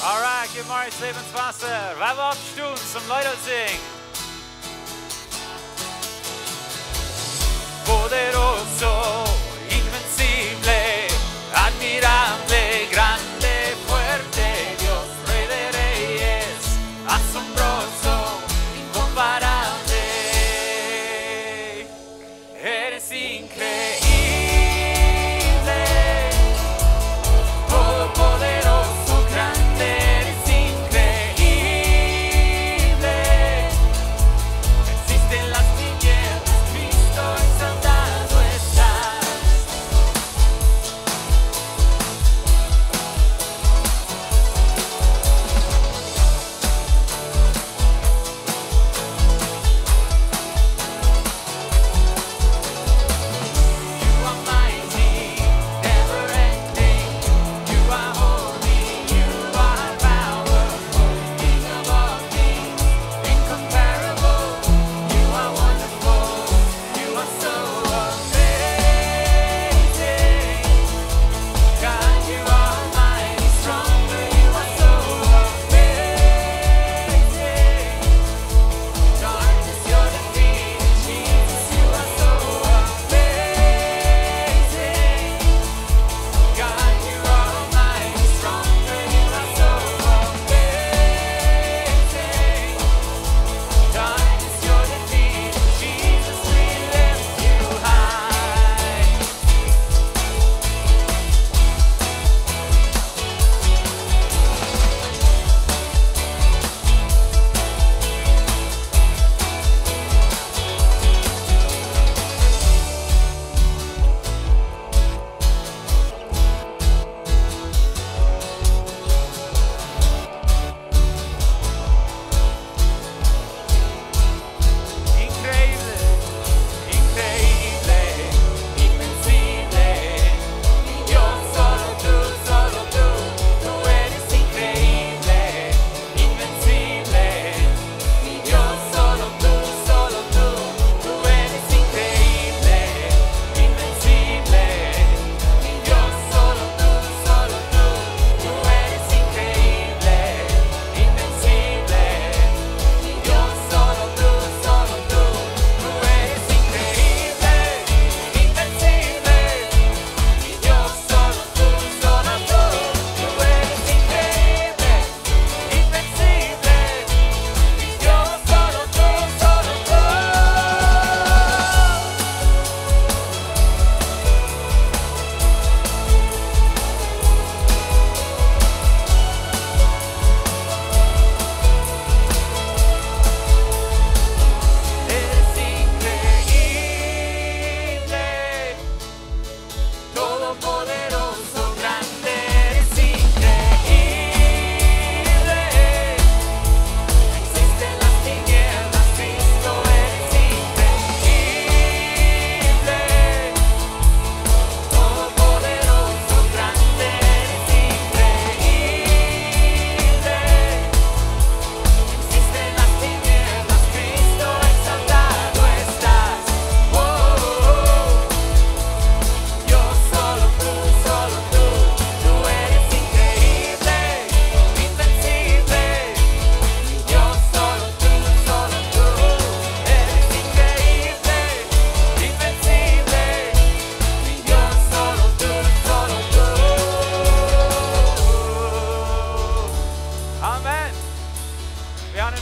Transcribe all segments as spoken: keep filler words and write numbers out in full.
All right, give Marius Lebenswasser. Wer woat stonen zum Leeda sinjen? Poderoso, invencible, admirable, grande, fuerte, Dios, Rey de reyes, asombroso, incomparable. Eres increíble, todopoderoso, grande, eres increíble. Existen las tinieblas, Cristo exaltado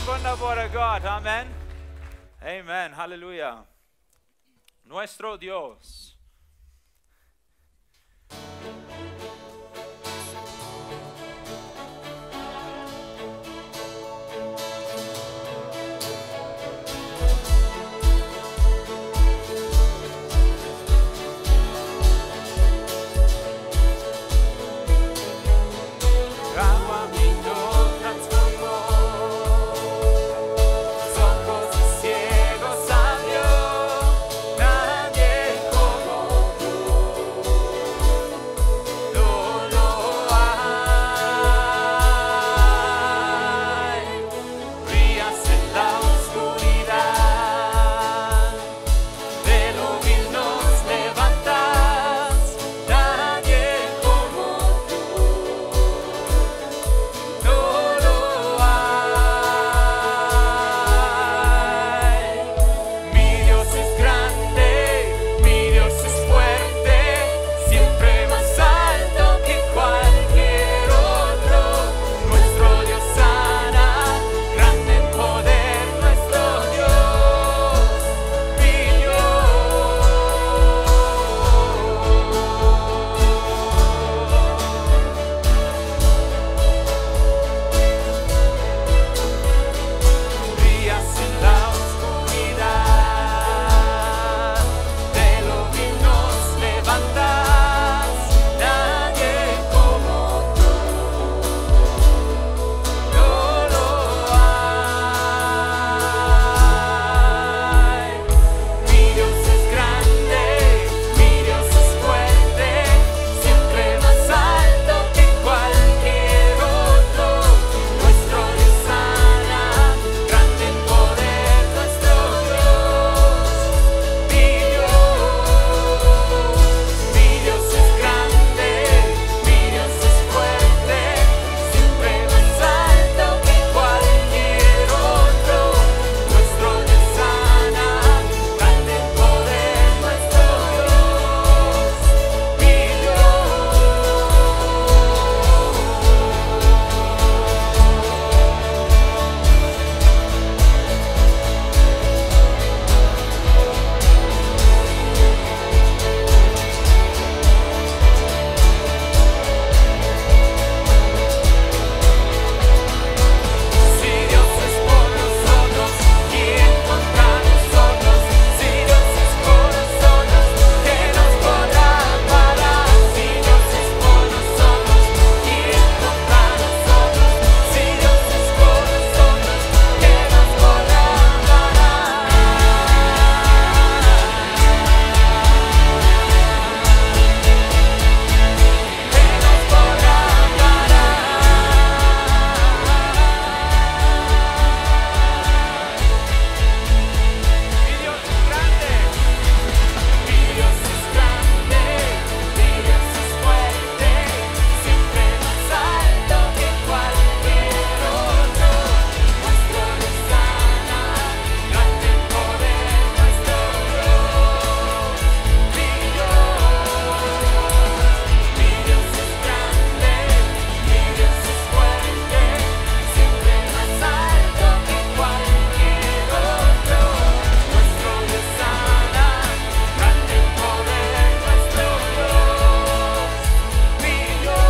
Wunderbarer Gott. Amen. Amen. Halleluja. Nuestro Dios. Agua vino transformó, ojos de ciegos abrió, nadie como tú, no lo hay. Brillas en la oscuridad, de lo vil nos levantas, nadie como tú, no lo hay. Mi Dios es grande, mi Dios es fuerte, siempre más alto que cualquier otro. Nuestro Dios sana, grande en poder, nuestro Dios, mi Dios. Brillas en la oscuridad, de lo vil nos levantas, nadie como tú, no lo hay. Mi Dios es grande, mi Dios es fuerte, siempre más alto que cualquier otro. Nuestro Dios sana, grande en poder, nuestro Dios, mi Dios. Mi Dios es grande, mi Dios es fuerte, siempre más alto que cualquier otro. Nuestro Dios sana, grande en poder, nuestro Dios, mi Dios.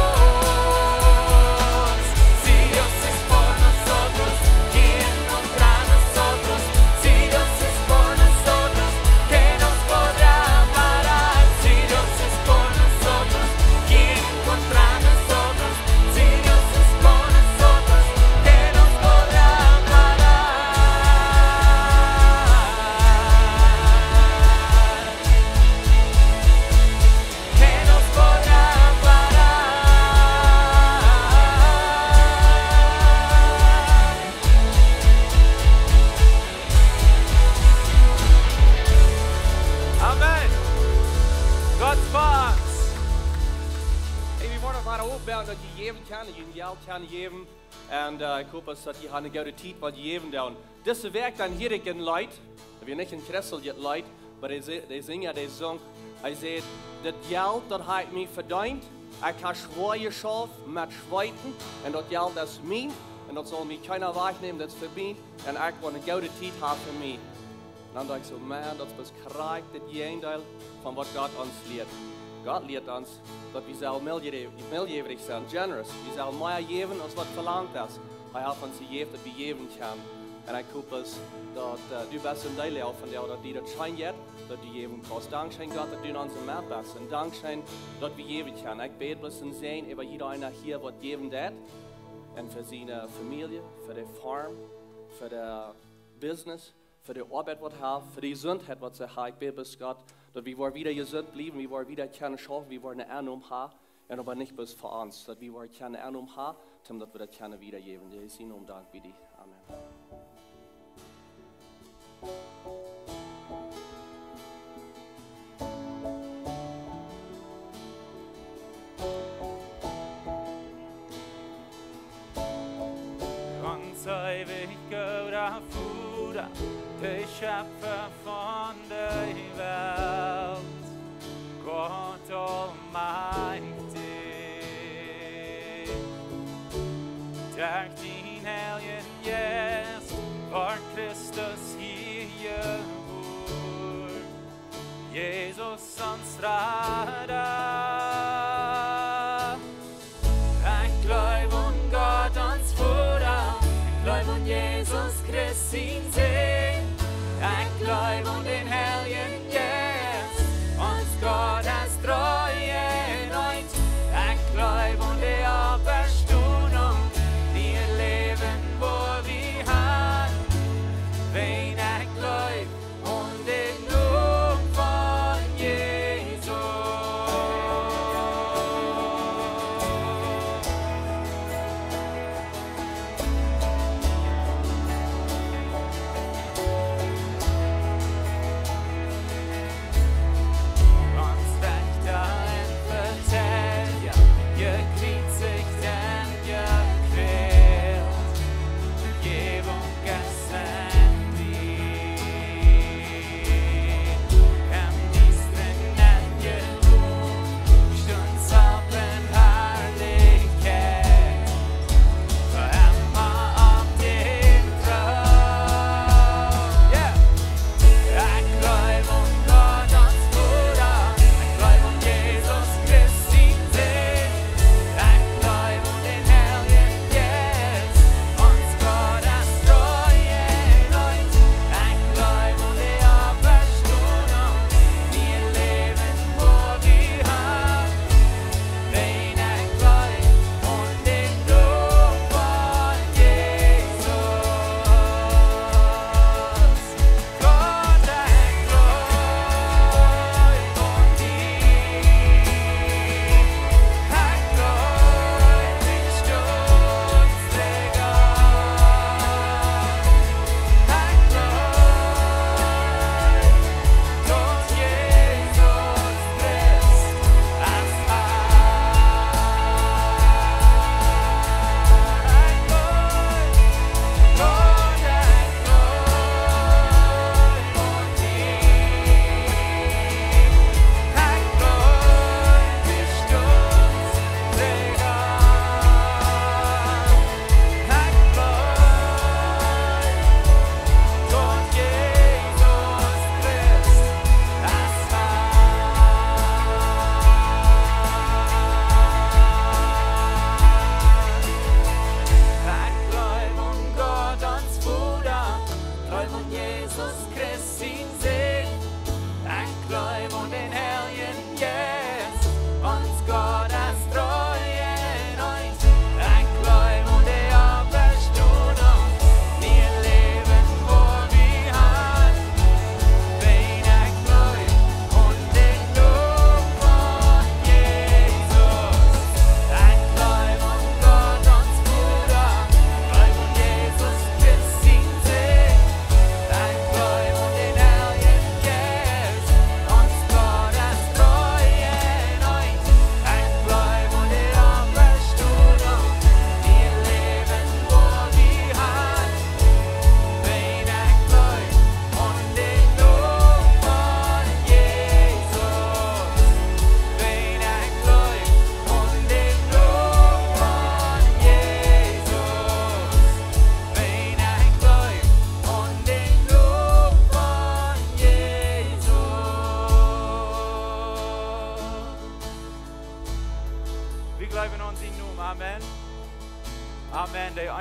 Si Dios es por nosotros, ¿quién contra nosotros? Si Dios es por nosotros, ¿qué nos podrá parar? Si Dios es por nosotros, ¿quién contra nosotros? Si Dios es por nosotros, ¿qué nos podrá parar? Amen. Gott es fa ons. Hey, wie woaren wada oppbuen daut jie jäwen kjennen, jie Jelt kjennen jäwen. Un, äh, ekj hop daut jie han eene goode Tiet waut jie jäwen doonen. Dise Wäakj dan hia ekj een Leet, daut wia nich een christeljet Leet, oba de, Si-, de Sinja, dee sunk, hee säd: "Dit Jelt, daut hab ekj mie vedeent." Ekj hab schwoa jeschauft met Schweeten un daut Jelt es mien un daut saul mie kjeena wajchnämen, daut es fa mie un ekj well eene goode Tiet haben fa mie. Un dan denkj ekj soo, Maun, daut es bloos krakjt daut Jäajendeel von waut Gott ons lieet. Gott lieet ons, daut wie sellen mildje-, miljäwrich sennen, generous. Wie sellen mea jäwen aus waut velangt es. Hee haft ons jejäft, daut wie jäwen kjennen. Un ekj hop bloos, daut, äh, du best een Deel von dee, daut die daut scheen jeit, daut du jäwen kaust. Dankscheen, Gott, daut du en onse Medd best. Un dankscheen, daut wie jäwen kjennen. Ekj bäd bloos een Säajen äwa jieda eena hia, waut jäwen deit. Un fa siene Famielje, fa de Farm, fa de Business, fa de Oabeit, waut hee haft, fa de Jesundheit, waut see haft. Ekj bäd bloos, Gott, daut wie woaren wieda jesunt bliewen, wie woaren wieda kjennen schaufen, wie woaren eene Ennom haben. Un oba nich bloos fa ons, daut wie woaren kjennen Ennom haben, toom daut wie daut kjennen wiedajäwen. Jesus, en dien Nomen dank wie die. Amen. Ons eewja gooda Voda, de Schepfa von de Welt, Gott aulmajchtich, derch dien Heiljen Jeist wort Christus hia jebuaren. Jesus, ons Rada. Ekj jleew aun Gott, ons Voda. Ekj jleew aun Jesus Christ, sien Sän. Ekj jleew aun dän Heiljen Jeist, ons Gott es tru un eent. Ekj jleew aun de Oppstonunk, daut Läwen woa wie haben, wan ekj jleew aun dän Nomen von Jesus.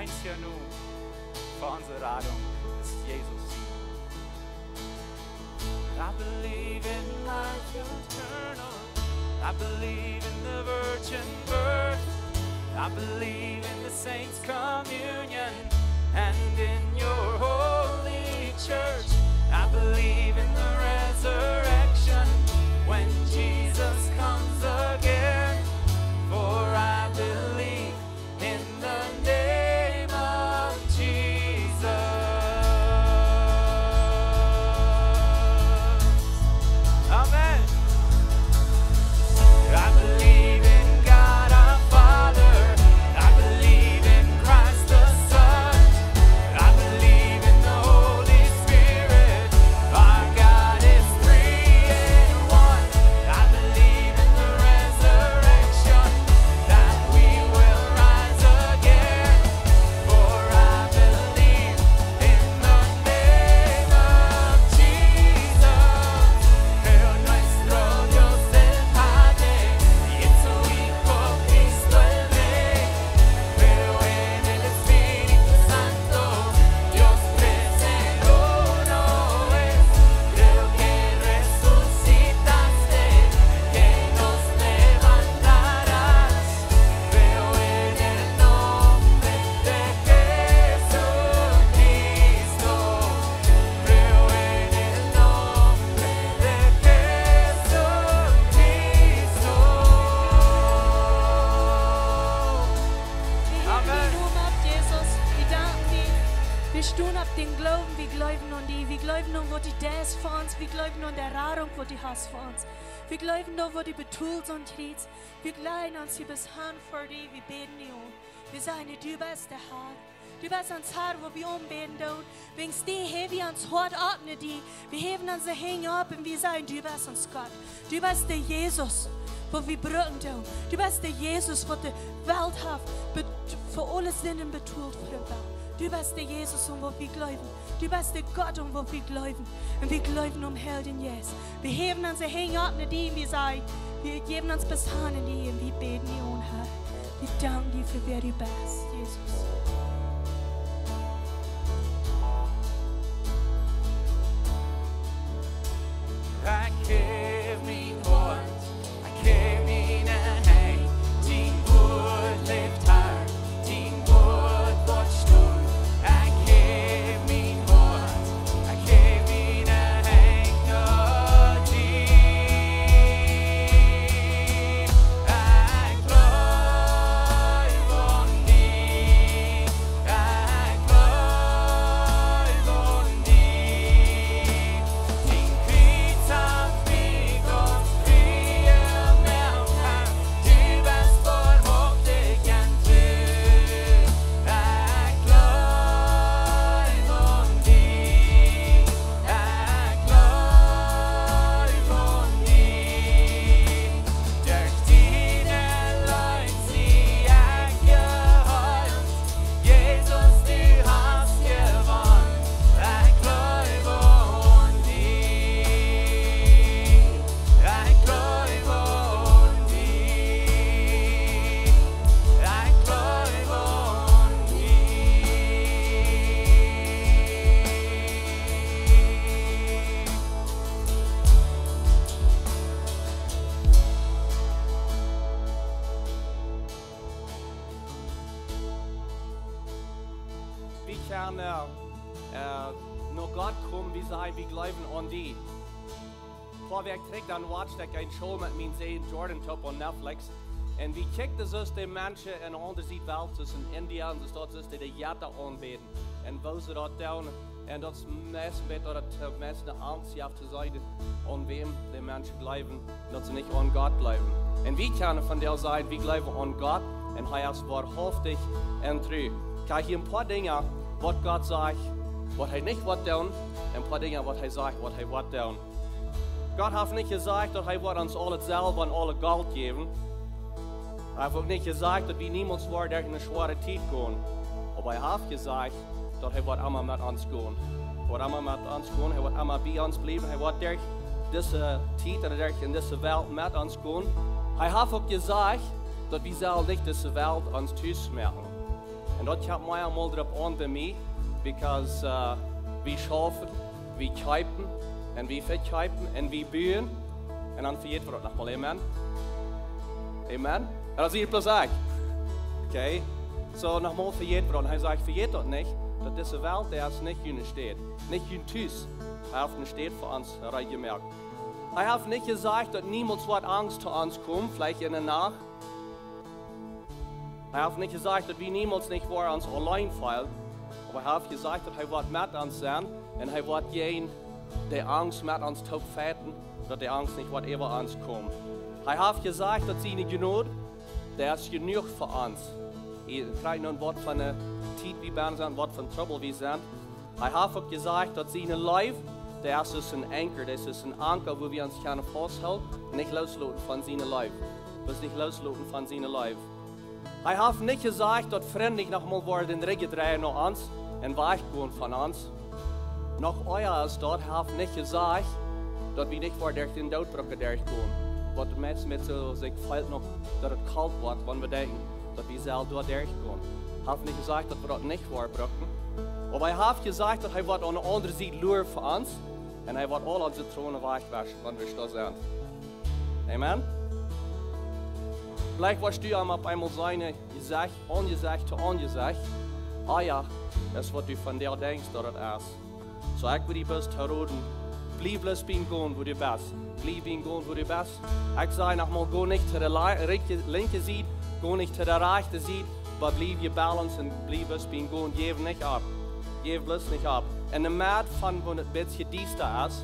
Jescha nu fa onse Radunk es Jesus. I believe in life eternal. I believe in the virgin birth. I believe in the saints' communion and in your holy church. I believe in the resurrection when Jesus comes again. For I believe in the name of Jesus. Amen. I believe in God our Father. I believe in Christ the Son. I believe in the Holy Spirit. Our God is three in one. I believe in the resurrection, that we will rise again. For I believe in the name of Jesus. Creo en nuestro Dios el Padre y en su Hijo Cristo el Rey. Creo en el Espíritu Santo, Dios tres en uno es. Creo que resucitaste, que nos levantarás. Creo en el nombre de Jesucristo. Creo en el nombre de Jesucristo. Amen. Wie danken die. Wie stonen opp dän Gloowen, wie jleewen aun die. Wie jleewen aun waut du deist fa ons. Wie jleewen aun de Radunk waut du hast fa ons. Wie jleewen aun waut du betolt aum Kjriez. Wie jleewen aun die best han fa die. Wie bäden die aun. Wie sajen, du best de Herr. Du best ons Herr, waut wie aunbäden doonen. Wäajen die häw wie ons Hoat opp no die. Wie häwen onse Henj opp un wie sajen, du best ons Gott. Du best de Jesus, waut wie brucken doonen. Du best de Jesus, waut de Welt haft, bet-, fa aule Sinden betolt fa de Welt. Du best de Jesus, aun waut wie jleewen. Du best de Gott, aun waut wie jleewen. Un wie jleewen aum Heiljen Jeist. Wie häwen onse Henj opp no die un wie sajen, wie jäwen ons best han no die un wie bäden die aun, Herr. Wie danken die fa wäa du best, Jesus. Ekj jäw mie Hoat, ekj jäw miene Henj, dien Wuat läft, Herr, dien Wuat woat stonen. Ekj jäw mie Hoat, ekj jäw miene Henj die. Ekj jleew aun die, ekj jleew aun die. Dien Kjriez haft mie gaunz frie jemoakt, Herr. Du best woarhauftich un tru. Ekj jleew aun die, ekj jleew aun die. Derch diene Leew sie ekj jeheelt. Jesus, du hast jewonnen. Ekj jleew aun die. Ekj jleew aun die. Ekj jleew aun die. Wie kjennen, äh, no Gott komen, wie sajen, wie jleewen aun die. Poa Wäakj trigj dan watcht ekj eene Show met mienen Sän Jordan toop opp Netflix. Un wie kjikjten soo de Menschen en aundre Sied Welt, soo en India un soo, daut see de Jetta aunbäden. Un woo see daut doonen. Un daut es meist een bät, daut meist eene Angst jeft to seenen, aun wäm de Menschen jleewen, daut see nich aun Gott jleewen. Un wie kjennen von dee sajen, wie jleewen aun Gott, un hee es woarhauftich un tru. Kjikj hia een poa Dinja, waut Gott sajcht, waut hee nich woat doonen, un een poa Dinja, waut hee sajcht, waut hee woat doonen. Gott haft nich jesajcht, daut hee woat ons aul daut Selwa un aul daut Golt jäwen. Hee haft uk nich jesajcht, daut wie niemols woaren derch eene schwoare Tiet gonen. Oba hee haft jesajcht, daut hee woat emma met ons gonen. Hee woat emma met ons gonen, hee woat emma bie ons bliewen, hee woat derch dise Tiet un derch en dise Welt met ons gonen. Hee haft uk jesajcht, daut wie sellen nich dise Welt ons Tus moaken. Un daut kjemt mie emol doaropp aun bie mie, because, äh, wie schaufen, wie kjeepen, un wie vekjeepen, un wie buen, un dan vejäten wie daut nochmol. Amen? Amen? Un dan sie ekj bloos ekj. Okay? So, nochmol vejäten wie daut. Un hee sajcht: Vejät daut nich, daut dise Welt, dee es nich june Städ, nich jun Tus. Hee haft eene Städ fa ons reed jemoakt. Hee haft nich jesajcht, daut niemols woat Angst to ons komen, veleicht enne Nacht. Hee haft nich jesajcht, daut wie niemols nich woaren ons auleen feelen, oba hee haft jesajcht, daut hee woat met ons sennen un hee woat jäajen de Angst met ons toop fighten, daut de Angst nich woat äwa ons komen. Hee haft jesajcht, daut siene Jnod, dee es jenuach fa ons. Ekj kjrieech nu waut von de Tiet wie bennen sent, waut von Trubbel wie sent. Hee haft uk jesajcht, daut siene Leew, dee es soo aus een Anker, dee es soo aus een Anker, wua wie ons kjennen fausthoolen un nich loosloten von siene Leew. Bloos nich loosloten von siene Leew. Hee haft nich jesajcht, daut Frind nich nochmol woaren dän Rigj dreien no ons un wajchgonen von ons. Noch ea es daut, hee haft nich jesajcht, daut wie nich woaren derch dän Doot brucken derchgonen. Waut de mieeschte met soo sikj feelt noch, daut et kolt woat, wan wie denkjen, daut wie sellen doa derchgonen. Hee haft nich jesajcht, daut wie daut nich woaren brucken. Oba hee haft jesajcht, daut hee woat aun de aundre Sied luaren fa ons. Un hee woat aul onse Tronen wajchwauschen, wan wie stell sent. Amen. Veleicht woascht du am opp eemol seenen, Jesecht aun Jesecht to aun Jesecht. Ah jo, daut es waut du von däm denkjst, daut et es. So, ekj wudd die bloos to roden, bliew bloos bie am gonen, wua du best. Bliew bie am gonen, wua du best. Ekj saj nochmol, go nich to de la-, rikje-, linkje Sied, go nich to de rajchte Sied, oba bliew je balanced un bliew bloos bie am gonen, jäw nich opp. Jäw bloos nich opp. Enne Med von, wan et een bät diesta es,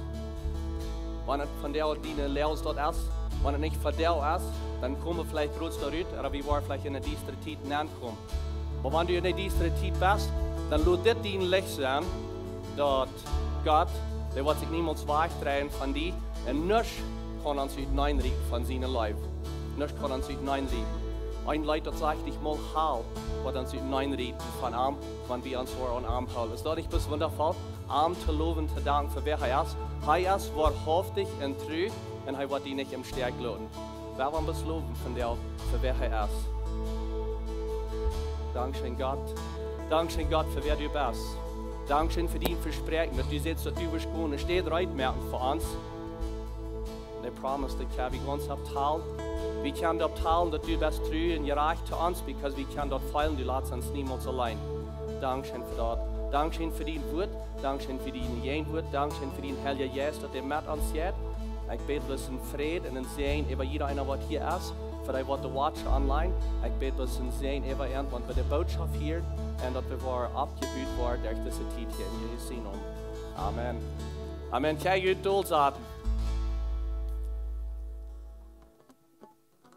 wan et vondoag diene Läwes daut es, wan et nich vondoag es, dan komen wie veleicht groots doarut, oba wie woaren veleicht enne diestre Tiet nenkomen. Oba wan du enne diestre Tiet best, dan lot dit dien Licht sennen, daut Gott, dee woat sikj niemols wajchdreien von die, un nuscht kaun ons uteneen rieten von siene Leew. Nuscht kaun ons uteneen rieten. Een Leet, daut sajcht nich mol haulf, waut ons uteneen rieten von am, wan wie ons woaren aun am hoolen. Es daut nich bloos wundafoll? Am to lowen, to danken fa wäa hee es. Hee es woarhauftich un tru un hee woat die nich em Stich loten. Wie wellen am bloos lowen vondoag fa wäa hee es. Dankscheen, Gott. Dankscheen, Gott, fa wäa du best. Dankscheen fa dien Vespräakjen, daut du sajchst, daut du woascht gonen, eene Städ reed moaken fa ons. De Promise, dee kjenn wie gaunz betolen. Wie kjennen betolen, daut du best tru un jerajcht to ons, because wie kjennen daut feelen, du latst ons niemols auleen. Dankscheen fa daut. Dankscheen fa dien Wuat. Dankscheen fa diene Jäajenwoat. Dankscheen fa dien Heilja Jeist, daut hee met ons jeit. Ekj bäd bloos een Fräd un een Säajen äwa jieda eena, waut hia es, fa dee, waut doa watchen online. Ekj bäd bloos een Säajen äwa an, waut bie de Bootschoft hieren, un daut wie woaren oppjebut woaren derch dise Tiet hia en Jesus sienen Nomen. Amen. Amen. Kjenn jie dol sennen.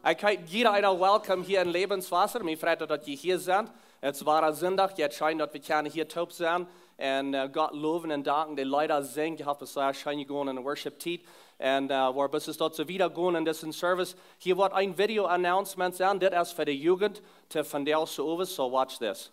Ekj heet jieda eena welcome hia en Lebenswasser. Mie freit daut, daut jie hia sent. Et es wada Sindach, jeit scheen, daut wie kjennen hia toop sennen un, äh, Gott lowen un danken, de Leeda sinjen. Jie haben sea scheen jegonen enne Worship Tiet. Un, äh, wie woaren bat daut soo wieda gonen en disen Service. Hia woat een Video Announcement sennen. Dit es fa de Jugend, to vondoag soo owes, so watch this.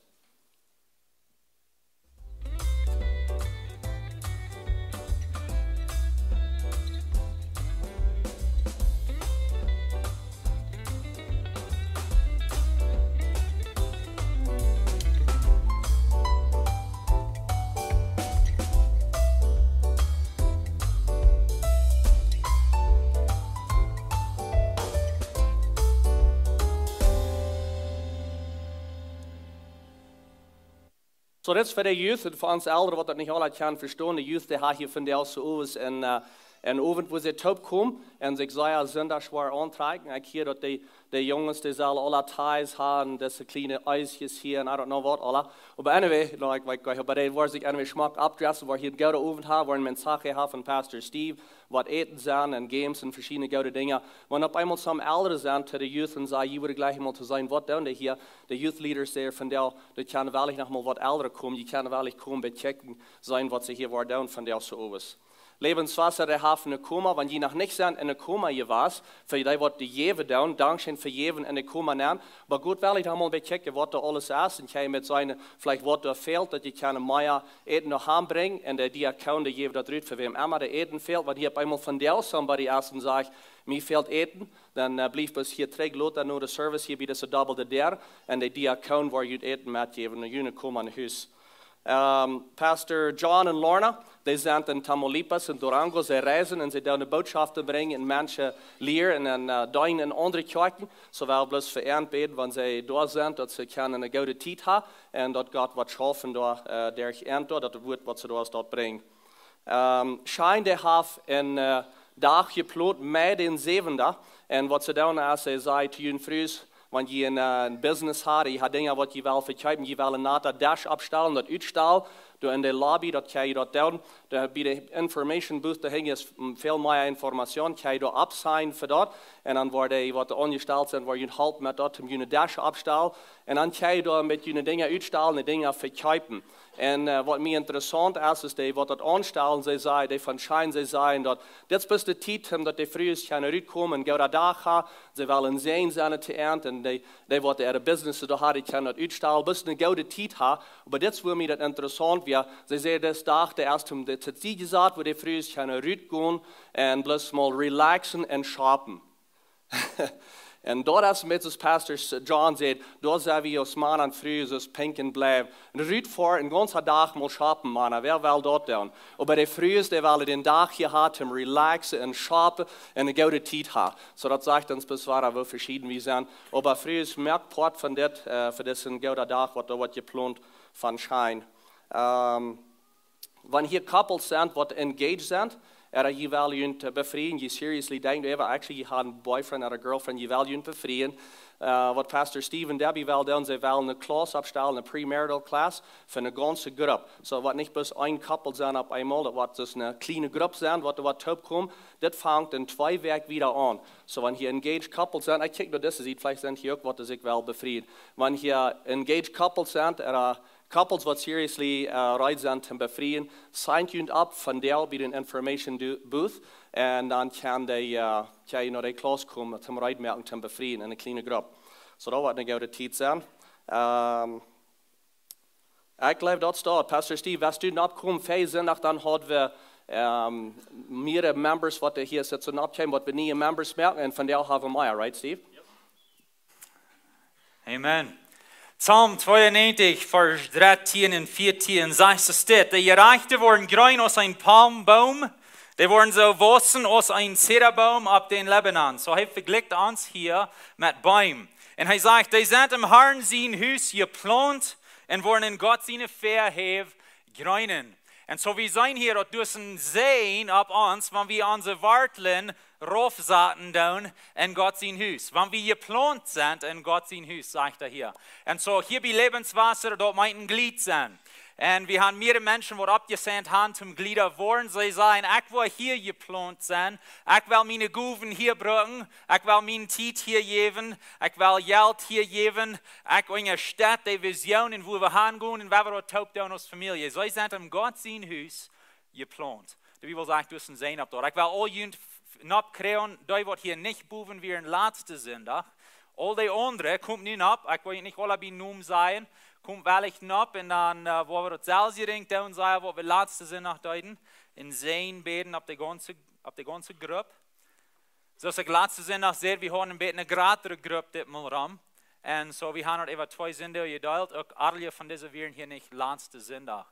So, dit es fa de Youth un fa ons Elren, waut daut nich aula kjennen vestonen. De Youth, dee haben hia vondoag soo owes een, äh, een Owent, wua see toop komen un sikj sea Sindach woaren auntrakjen. Ekj hia, daut de, de Junges, dee sellen aula ties haben, dise kjliene Eiskjes hia un I don't know what aula. Oba anyway, no, ekj weet nich, oba dee woaren sikj anyway schmock oppdressen, woaren hia eenen gooden Owent haben, woaren een Mensaje haben von Pastor Steve, waut Äten sennen un Games un veschiedne goode Dinja. Wan opp eemol some Elren sent to de Youth un sajen, jie wudden jlikj mol to seenen, waut doonen dee hia? De Youth Leaders, dee vondoag, dee kjennen wellich noch mol waut Elren komen, dee kjennen wellich komen bekjikjen, seenen, waut see hia woaren doonen vondoag soo owes. Lebenswasser, dee haft een Koma, wan jie noch nich sent en een Koma jewast, fa dee waut dee jäwen doonen, dankscheen fa jäwen en een Koma nenn. Oba Gott well ekj mol bekjikjen, waut doa aules es. Un jie met seenen, veleicht waut doa fält, daut jie kjennen mea Äten no Heim brinjen. Un de Diakon, dee jäft daut rut fa wäm emma daut Äten fält. Wan hia opp eemol vondoag somebody es un sajcht, mie fält Äten, dan äh, blief bloos hia trigj, lot dan no de Service hia bie dise dobbelde Däa. Un de Diakon woat junt Äten metjäwen, no june Koma no Hus. Ähm, Pastor John un Lorna, dee sent en Tamaulipas, en Durango. See reisen un see doonen de Bootschoften brinjen un Menschen lieren un äh, deenen en aundre Kjoakjen. Soo well wie bloos fa an bäden, wan see doa sent, daut see kjennen eene goode Tiet haben un daut Gott woat schaufen doa äh, derch an doa, daut Wuat, waut see doa es, doa brinjen. Ähm, Shine, dee haft een äh, Dach jeplont, Mei dän säwenden. Un waut see doonen es, see säden to june Frues, wan jie een äh, een Business haben, jie haben Dinja, waut jie wellen vekjeepen, jie wellen een naten Desch oppstalen, daut utstalen, doa en de Lobby, daut kjenn jie doa doonen. Doa bie de Information Booth, doa hinjen es mm, väl mea Information, kjenn jie doa oppsignen fa daut. Un dan woat dee, waut doa aunjestalt sent, woat junt halpen met daut, om june Desch oppstalen. Un dan kjenn jie doa met june Dinja utstalen, de Dinja vekjeepen. Un äh, waut mie interessaunt es, es dee, waut daut aunstalen, see säden, dee von Shine, see säden, daut dit es bloos de Tiet, om daut de Frues kjennen rutkomen, een gooden Dach haben, see wellen een Säajen sennen to an, un dee, dee waut äare Business doa haben, dee kjennen daut utstalen, bloos eene goode Tiet haben. Oba dit es, wua mie daut interessaunt wia. See säden, dis Dach, dee es om de, to Sied jesat, wua de Frues kjennen rutgonen un bloos mol relaxen un shoppen. Un daut es met, soo aus Pastor John säd, doa sent wie aus Mana un Frues, aus Pink un Blauw. Un rut fa een gaunzen Dach mol shoppen, Mana. Wäa well daut doonen? Oba de Frues, dee wellen dän Dach hia haben, om relaxen un shoppen un eene goode Tiet haben. Soo daut sajcht ons bloos wada, woo veschieden wie sent. Oba Frues, moakt Poat von dit, äh, fa disen gooden Dach, waut doa woat jeplont von Shine. Ähm, wan hia Couples sent, waut engaged sent, ooda jie wellen junt äh, befrieen, jie seriously denkjen äwa, actually, jie haben een boyfriend ooda girlfriend, jie wellen junt befrieen. Äh, waut Pastor Steve un Debbie wellen doonen, see wellen eene Class oppstalen, eene premarital class, fa eene gaunze Grupp. Soo woat nich bloos een Couple sennen opp eemol, daut woat bloos eene kjliene Grupp sennen, waut doa woat toopkomen. Dit fangt en twee Wäakj wada aun. Soo, wan hia engaged Couples sent, ekj kjikj no dise Sied, veleicht sent hia uk waut, dee sikj wellen befrieen. Wan hia engaged Couples sent, ooda Couples, waut seriously äh, reed sent to befrieen, signt junt opp vondoag bie dän Information du- Booth. Un dan kjenn jie äh, kjenn jie no de Class komen, om reed moaken to befrieen en eene kjliene Grupp. Soo daut woat eene goode Tiet sennen. Ähm, ekj jleew, daut es daut. Pastor Steve, west du oppkomen, ver Sindach, dan hauden wie ähm, mea Members, waut hia sitten, oppkomen, waut wie niee Members moaken. Un vondoag haben wie mea, right, Steve? Amen. Psalm tweeunnegentig, Varsch dartieen un vieetieen sajcht et dit: De Jerajchte woaren jreen aus een Palmboom, dee woaren soo wausen aus een Zedaboom opp dän Libanon. Soo hee vejlikjt ons hia met Beem. Un hee sajcht, dee sent em Harn sien Hus jeplaunt un woaren en Gott siene Fäahäw jreenen. Un soo wie seenen hia, daut doa es een Säajen opp ons, wan wie onse Wartlen raufsaten doonen en Gott sien Hus. Wan wie jeplaunt sent en Gott sien Hus, sajcht hee hia. Un soo hia bie Lebenswasser, daut meent een Jlied sennen. Un wie haben mea Menschen, waut oppjeseenen haben, om Jlieda woaren. See sajen, ekj well hia jeplaunt sennen. Ekj well miene Gowen hia brucken. Ekj well miene Tiet hia jäwen. Ekj well Jelt hia jäwen. Ekj unjastett de Visioon, wua wie hangonen un wua wie daut toop doonen aus Famielje. See sent em Gott sien Hus jeplaunt. De Bibel sajcht, doa es een Säajen opp daut. Ekj well aul junt f-, f-, nopp kjrieen, dee waut hia nich bowen wieren latste Sindach. Aul dee aundre, komt nu nopp. Ekj well nich aule bie Nomen sajen. Komt veleicht nopp un dan äh, woa wie daut selwje Dinkj doonen, sajen, waut wie latste Sindach deeden. Een Säajen bäden opp de gaunze, opp de gaunze Grupp. Soo aus ekj latste Sindach säd, wie hauden een bät eene jratre Grupp dit Mol rom. Un soo, wie haben daut äwa twee Sindach jedeelt, uk aule von dise wieren hia nich latste Sindach.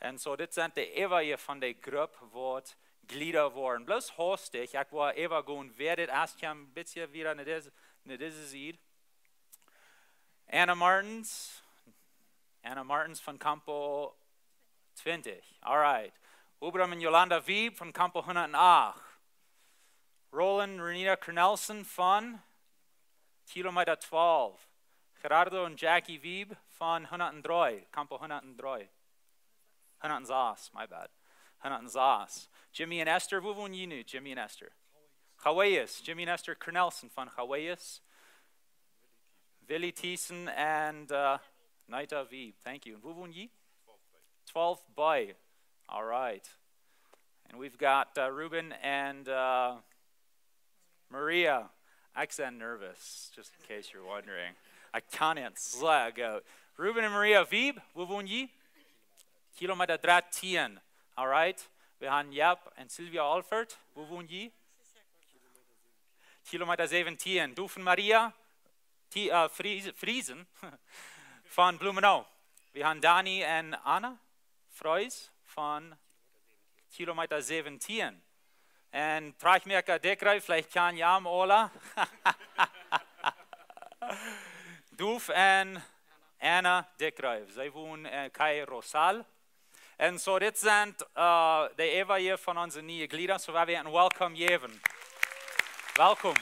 Un soo, dit sent de äwaje von de Grupp, waut Jlieda woaren. Bloos haustich, ekj woa äwagonen, wäa dit es, kjemt een bät wada no dise, no dise Sied. Anna Martens, Anna Martens von Campo twenty. All right. Obram un Yolanda Wieb von Campo hundacht. Roland, Renita Cornelsen von Kilometer twelve. Gerardo un Jackie Wieb von hundacht dree, Campo hundacht dree. Hundacht sas, my bad. Hundacht sas. Jimmy un Esther, wua wonen jie nu? Jimmy un Esther. Hawaii's. Jimmy un Esther Cornelsen von Hawaii's. Willie Thiessen and uh, Nita Wieb. Thank you. Un wua wonen jie? Twelve B. All right. And we've got uh, Ruben and uh, Maria. Ekj sie nervous, just in case you're wondering. Ekj kaun nich soo goot. Ruben und Maria Wieb, wua wonen jie? Kilometa dartieen. All right. Wie haben Jep und Silvia Alford. Wua wonen jie? Kilometa säwentieen. Du von Maria, die, äh, Fries-, Friesen von Blumenau. Wie haben Dani und Anna Freus von Kilometa säwentieen. Un Trajchtmäakja Dikreef, veleicht kjan jie am aula. Duf un Anna Dikreef. See wonen en Cayo Rosal. Un soo, dit sent äh, de äwaje von onse niee Jlieda. Soo, wie wellen welcome jäwen. Welkom.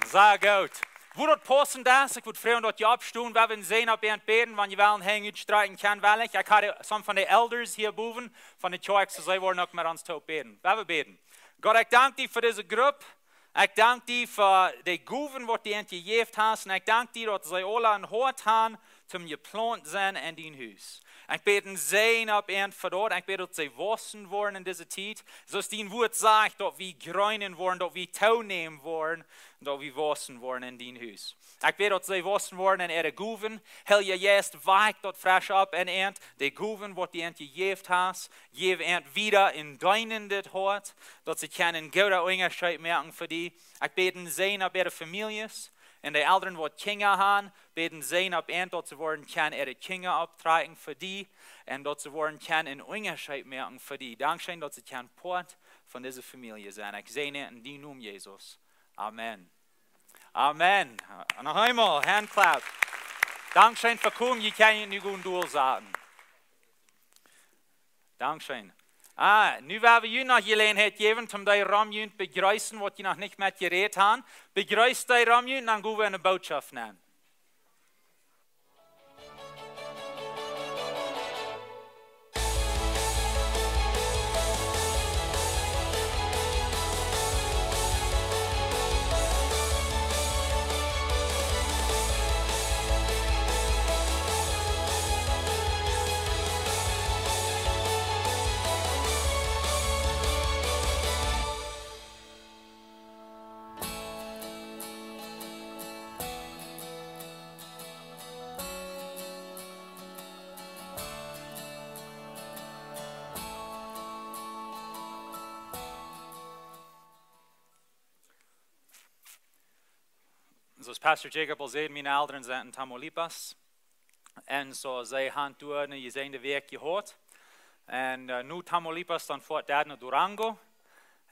Sea goot. Woo daut paussent es, ekj wudd froagen, daut jie oppstonen, wie wellen seenen opp äant bäden, wan jie wellen Henj utstrakjen, kjenn wie. Ekj hab some von de Elders hia bowen, von de Kjoakj, soo see woaren uk met ons toop bäden. Wie wellen bäden. Gott, ekj dank die fa dise Grupp. Ekj dank die fa de Gowen, waut du an jejäft hast. Un ekj dank die, daut see aula een Hoat haben, toom jeplaunt sennen en dien Hus. Ekj bäd een Säajen opp äant fa daut. Ekj bäd, daut see waussen woaren en dise Tiet. Soo aus dien Wuat sajcht, daut wie jreenen woaren, daut wie toonämen woaren, daut wie waussen woaren en dien Hus. Ekj bäd, daut see waussen woaren en äare Gowen. Heilja Jeist, wakj daut fresch opp en äant. De Gowen, waut du an jejäft hast, jeff äant wieda een deenendet Hoat, daut see kjennen een gooda Unjascheet moaken fa die. Ekj bäd een Säajen opp äare Famieljes un de Elren, waut Kjinja haben, bäd een Säajen opp äant, daut see woaren kjennen äare Kjinja opptrakjen fa die un daut see woaren kjennen een Unjascheet moaken fa die. Dankscheen, daut see kjennen Poat von dise Famielje sennen. Ekj säajen en dien Nomen, Jesus. Amen. Amen. Noch eemol, handclap. Dankscheen fa komen, jie kjennen nu goot doa sennen. Dankscheen. Ah, nu woa wie junt noch Jeläajenheit jäwen, toom dee rom junt bejreessen, waut jie noch nich met jerät haben. Bejreess dee rom junt, dan go wie enne Bootschoft nenn. Soo aus Pastor Jacob aul säd, miene Elren sent en Tamaulipas. Un soo, see haben doa eene jesäajende Wäakj jehaut. Un äh, nu Tamaulipas, dan foat daut no Durango.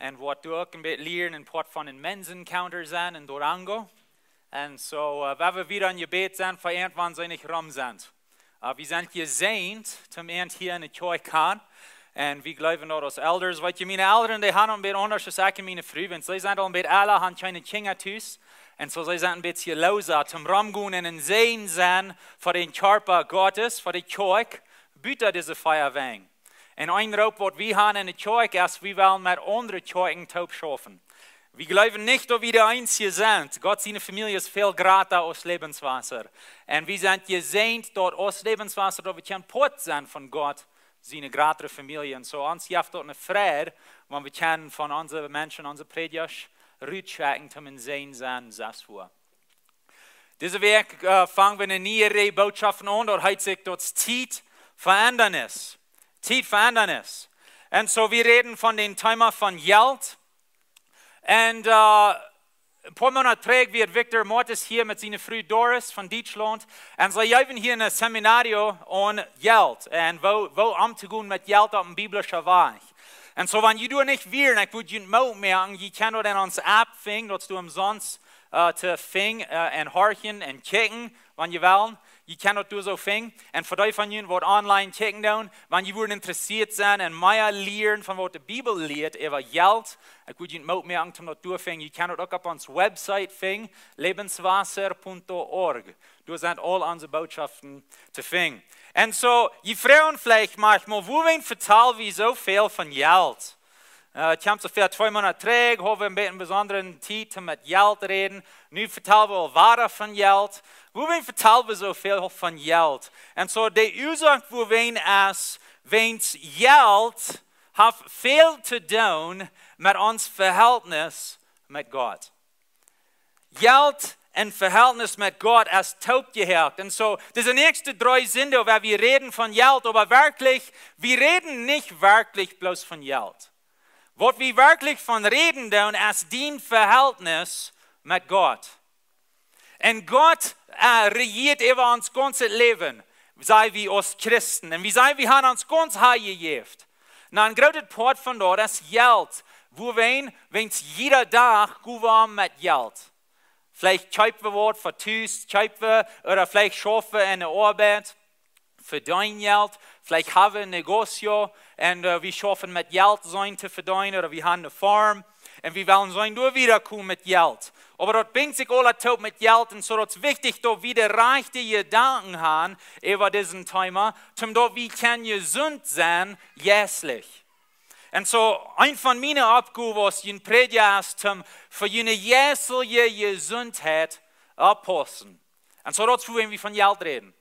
Un woat doa uk een bät lieren, een Poat von een Men's Encounter sennen en Durango. Un soo, äh, woa wie wieda em Jebäd sennen, fa irjentwan see nich rom sent. Äh, wie sent jesäajent, toom äant hia enne Kjoakj han. Un wie jleewen daut aus Elders, weet jie, miene Elren, dee haben een bät aundasch aus ekj un miene Fru, wiels see sent aul een bät oola, haben kjeene Kjinja tus. Un soo, see sent een bät loosa, toom romgonen un een Säajen sennen fa dän Kjarpa Gottes, fa de Kjoakj, buta dise vea Wenj. Un een Roop, waut wie haben enne Kjoakj, es, wie wellen met aundre Kjoakjen toop schaufen. Wie jleewen nich, daut wie de eensje sent. Gott siene Famielje es väl jrata aus Lebenswasser. Un wie sent jesäajent, daut aus Lebenswasser, daut wie kjennen Poat sennen von Gott siene jratre Famielje. Un soo, ons jeft daut eene Freid, wan wie kjennen von onse Menschen, onse Prädjasch, rutschekjen, toom een Säajen sennen, sest wua. Dise Wäakj äh, fangen wie eene niee Reaj Bootschoften aun. Daut heet sikj daut Tiet fa Endanis. Tiet fa Endanis. Un soo, wie räden von dän Thema von Jelt. Un äh, een poa Moonat trigj wia Victor Mortis hia met siene Fru Doris von Dietschlaunt. Un see jeewen hia een Seminario aun Jelt. Un woo, woo omtogonen met Jelt opp eene biblische Wies. Un soo, wan jie doa nich wieren, ekj wudd junt Moot moaken, jie kjennen daut en onse App finjen, daut es doa omsonst äh, to finjen äh, un horchen un kjikjen, wan jie wellen. Jie kjennen daut doa soo finjen. Un fa dee von junt, waut online kjikjen doonen, wan jie wudden interessieet sennen un mea lieren von waut de Bibel lieet äwa Jelt, ekj wudd junt Moot moaken, toom daut doa finjen. Jie kjennen daut uk opp onse Website finjen, lebenswasser punto org. Doa sent aul onse Bootschoften to finjen. Un soo, jie froagen veleicht machmol, wuarom vetal wie soo väl von Jelt? Äh, kjemt soo väl, twee Moonat trigj, haud wie een bät eene besondre Tiet met Jelt räden. Nu vetal wie aul wada von Jelt. Wuarom vetalen wie soo väl von Jelt? Un soo, de Uasoak wuarom es, wiels Jelt haft väl to doonen met ons Vehältnis met Gott. Jelt un Vehältnis met Gott es toopjehoakt. Un soo, dise näakjste dree Sinden, wua wie räden von Jelt, oba werkjlich, wie räden nich werkjlich bloos von Jelt. Waut wie werkjlich von räden doonen, es dien Vehältnis met Gott. Un Gott, äh, rejieet äwa ons gaunzet Läwen, saj wie aus Christen. Un wie sajen, wie haben ons gaunz hanjejäft. Na, een grootet Poat von daut es Jelt. Wuarom? Wiels jieda Dach gonen wie om met Jelt. Veleicht kjeepen wie waut fa Tus, kjeepen wie, ooda veleicht schaufen wie enne Oabeit, vedeenen Jelt, veleicht haben wie een Negocio un, äh, wie schaufen met Jelt, soo to vedeenen, ooda wie haben eene Farm un wie wellen soo doa wieda komen met Jelt. Oba daut binjt sikj aula toop met Jelt un soo, daut es wichtich, daut wie de rajchte Jedanken haben äwa disen Thema, toom daut wie kjennen jesunt sennen jeistlich. Un soo, een von miene Oppgowen aus een Prädja es, toom fa june jeistelje Jesuntheit oppaussen. Un soo, daut es wuarom wie von Jelt räden.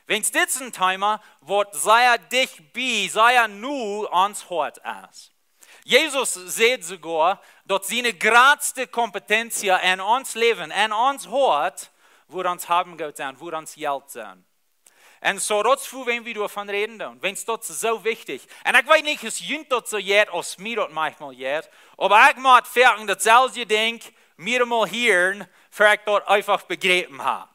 Wiels dit es een Thema, waut sea dicht bie, sea no ons Hoat es. Jesus säd soogoa, daut siene jratste competencia en ons Läwen, en ons Hoat, woat ons haben Jelt sennen, woat ons Jelt sennen. Un soo, daut es wuarom wie doavon räden doonen, wiels daut es soo wichtich. Un ekj weet nich, aus junt daut soo jeit, aus mie daut maunchmol jeit, oba ekj mott foaken daut selwje Dinkj mearemol hieren, ver ekj daut eefach bejräpen hab.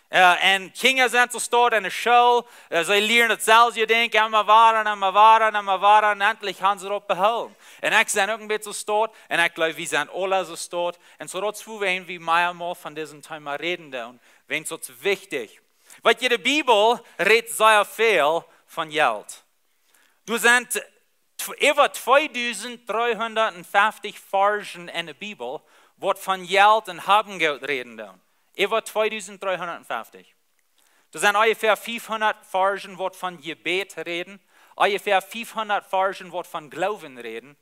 Äh, un Kjinja sent soo stoakj enne School, äh, see lieren daut selwje Dinkj, emma wada un emma wada un emma wada, un endlich haben see daut behoolen. Un ekj sie uk een bät soo stoakj, un ekj jleew, wie sent aula soo stoakj. Un soo, daut es wuarom wie meamol von disen Thema räden doonen, wiels daut es wichtich. Weet jie, de Bibel rät sea väl von Jelt. Doa sent tw-, äwa tweedusent dreehundatfeftich Varschen en de Bibel, waut von Jelt un haben Jelt räden doonen. Äwa tweedusent dreehundatfeftich. Doa sent onjefäa fiefhundat Varschen, waut von Jebäd räden, onjefäa fiefhundat Varschen, waut von Gloowen räden,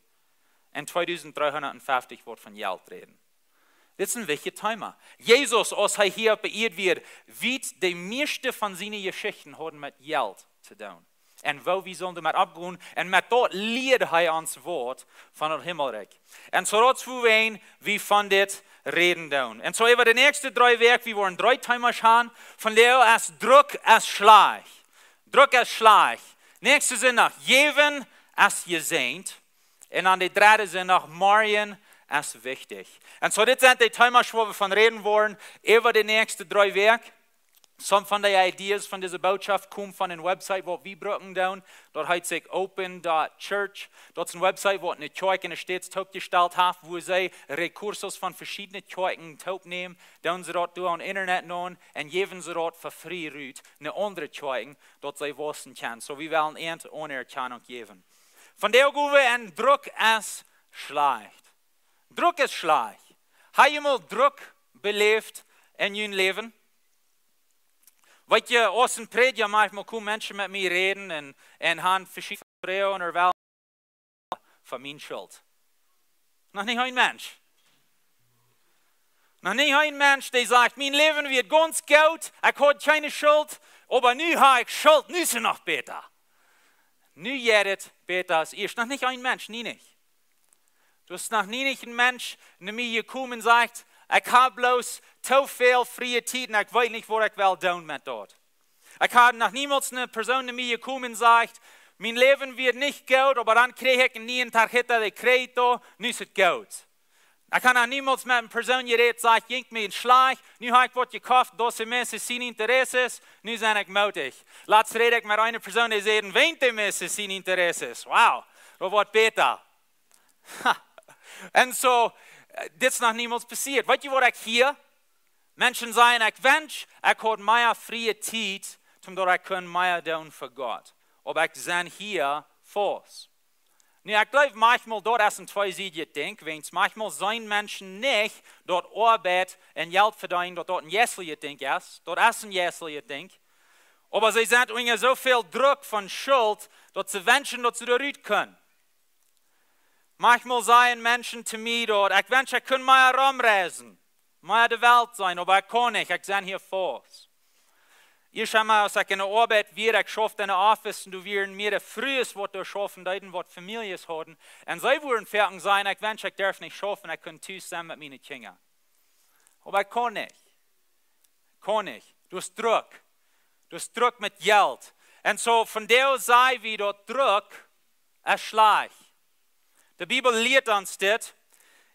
un tweedusent dreehundatfeftich, waut von Jelt räden. Dit es een wichtjet Thema. Jesus, aus hee hia oppe Ieed wia, wiet de mieeschte von siene Jeschichten hauden met Jelt to doonen. Un woo wie sullen doamet omgonen. Un met daut lieed hee ons waut von daut Himmelrikj. Un soo, daut es wuarom wie von dit räden doonen. Un soo, äwa de näakjste dree Wäakj, wie woaren dree Themas haben. Von Leo es Druck es schlajcht. Druck es schlajcht. Näakjste Sindach, jäwen es jesäajent. Un dan de dredde Sindach, morjen es wichtich. Un soo, dit sent de Themas, wua wie von räden woaren, äwa de näakjste dree Wäakj. Some von de Ideas von dise Bootschoft komen von een Website, waut wie brucken doonen. Daut heet sikj open dot church. Daut es een Website, waut eene Kjoakj enne States toopjestalt haft, wua see Rekursos von veschiedne Kjoakjen toopnämen, doonen see daut derch daut Internet nämen un jäwen see daut fa frie rut no aundre Kjoakjen, daut see waussen kjennen. Soo, wie wellen äant Aunerkjanunk jäwen. Von doa gonen wie en Druck es schlajcht. Druck es schlajcht. Hab jie mol Druck beläft en jun Läwen? Weet jie, aus een Prädja maunchmol komen Menschen met mie räden un, un haben veschiedne Froagen ooda wellen von miene Schult. Noch nich een Mensch. Noch nich een Mensch, dee sajcht, mien Läwen wia gaunz goot, ekj haud kjeene Schult, oba nu hab ekj Schult, nu es et noch bäta. Nu jeit et bäta aus ieescht. Noch nich een Mensch, nie nich. Doa es noch nie nich een Mensch no mie jekomen un sajcht, ekj hab bloos too väl frie Tiet un ekj weet nich, waut ekj well doonen met daut. Ekj hab noch niemols eene Persoon no mie jekomen un sajcht, mien Läwen wia nich goot, oba dan kjrieech ekj eenen nieen Tarjeta de Crédito, nu es et goot. Ekj hab noch niemols met eene Persoon jerät, sajcht, jinkj mie schlajcht, nu hab ekj waut jekoft, doce meses sin intereses, nu sie ekj mootich. Latst räd ekj met eene Persoon, dee säd, veinte meses sin intereses. Wow, daut woat bäta. Ha. Un soo, äh, dit es noch niemols passieet. Weet jie, waut ekj hia? Menschen sajen, ekj wensch, ekj haud mea frie Tiet, om daut ekj kunn mea doonen fa Gott. Oba ekj sie hia faust. Nu, ekj jleew, maunchmol daut es een tweesiedjet Dinkj, wiels maunchmol seenen Menschen nich, daut Oabeit un Jelt vedeenen, daut daut een jeisteljet Dinkj es. Daut es een jeisteljet Dinkj. Oba see sent unja soo väl Druck von Schult, daut see wenschen, daut see doa rut kunnen. Maunchmol sajen Menschen to mie daut, ekj wensch, ekj kunn mea romreisen, mea de Welt seenen, oba ekj kaun nich, ekj sie hia faust. Ieescht emol, aus ekj enne Oabeit wia, ekj schauft enne Office un doa wieren mea Frues, waut doa schaufen deeden, waut Famieljes hauden. Un see wudden foaken sajen: "Ekj wensch, ekj derf nich schaufen, ekj kunn tus sennen met miene Kjinja." Oba ekj kaun nich. Kaun nich. Daut es Druck. Daut es Druck met Jelt. Un soo, von doa saj wie, daut Druck es schlajcht. De Bibel lieet ons dit.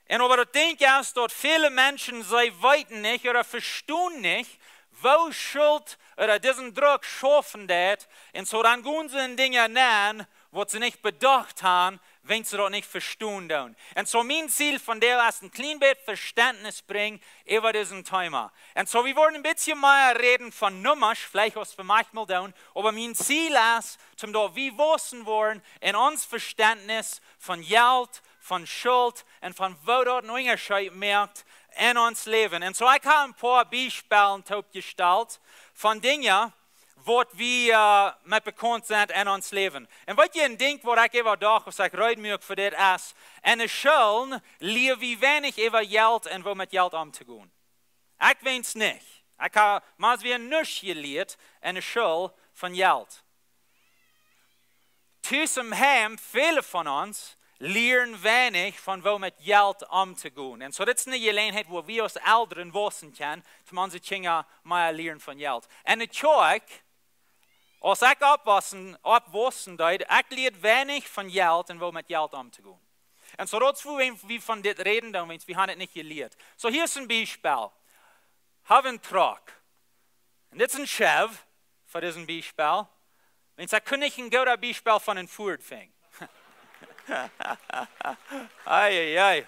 Un oba daut Dinkj es, daut väle Menschen, see weeten nich ooda vestonen nich, woo Schult ooda disen Druck schaufen deit. Un soo dan gonen see en Dinja nenn, waut see nich bedocht haben, wan see daut nich vestonen doonen. Un soo mien Ziel vondoag es een kjlien bät Vestentnis brinjen äwa disen Thema. Un soo, wie woaren een bät mea räden von Nummasch, veleicht aus wie maunchmol doonen, oba mien Ziel es, daut wie wausen woaren en ons Vestentnis von Jelt, von Schult un von woo daut een Unjascheet moakt en ons Läwen. Un soo, ekj hab een poa Biespels toopjestalt von Dinja, waut wie, äh, met bekaunt sent en ons Läwen. Un weet jie, een Dinkj, waut ekj äwa docht, aus ekj reed muak fa dit, es, enne School lia wie weinich äwa Jelt un woo met Jelt omtogonen. Ekj weens nich. Ekj hab mau sea nuscht jelieet enne School von Jelt. Tus em Heim, väle von ons lieren weinich von woo met Jelt omtogonen. Un soo, dit es eene Jeläajenheit, wua wie aus Elren wausen kjennen, om onse Kjinja mea lieren von Jelt. Enne Kjoakj, aus ekj oppwausen, oppwausen deed, ekj lieed weinich von Jelt un woo met Jelt omtogonen. Un soo, daut es wua wie von dit räden doonen, wiels wie haben et nich jelieet. Soo, hia es een Biespel. Hab een Truck. Un dit es een Chev, fa disen Biespel. Wiels ekj kunn nich een goodet Biespel von een Ford finjen. Ei, ei, ei.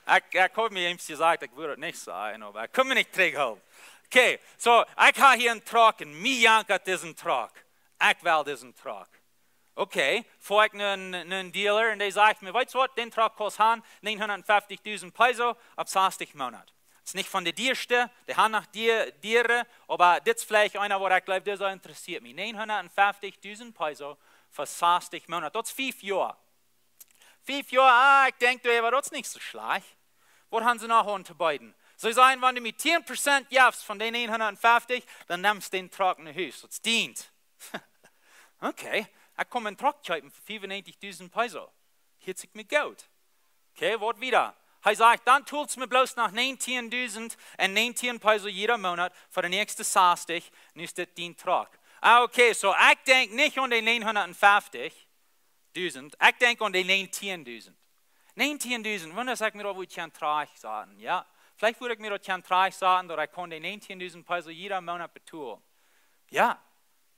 Ekj, ekj haud mie eemol jesajcht, ekj wudd daut nich sajen, oba ekj kaun mie nich trigjhoolen. Okay, soo, ekj hab hia een Truck un mie jankat disen Truck. Ekj well disen Truck. Okay, foa ekj no een, no een Dealer un dee sajcht mie: "Weetst waut, dän Truck kaust haben, negenhundertfünfzigtausend Peso opp sastich Moonat." Daut es nich von de dieeschte, dee haben noch die-, diere, oba dit es veleicht eena, wua ekj jleew, dee soo interessieet mie. Negenhundertfünfzigtausend Peso fa sastich Moonat. Daut es fief Joa. Fief Joa, ah, ekj denkj, du, oba daut es nich soo schlajcht. Waut haben see noch auntobeeden? See sajen, wan du mie tieen Prozent jefst von dee negenhundertfünfzig, dan nemst dän Truck no Hus. Daut es dient. Okay, ekj kaun een Truck kjeepen fa fiefunnäajentichtausend Peso. Hieet sikj mie goot. Okay, waut wieda? Hee sajcht, dan toolst mie bloos noch näajentieen dusent un näajentieen Peso jieda Moonat fa de näakjste sastich, nu es dit dien Truck. Ah, okay, soo, ekj denkj nich aun dee negenhundertfünfzigtausend, ekj denkj aun dee näajentieen dusent. Näajentieen dusent, wunda aus ekj mie daut wudd kjennen trigjsaten, jo? Veleicht wudd ekj mie daut kjennen trigjsaten, daut ekj kaun dee näajentieen dusent Peso jieda Moonat betolen. Jo,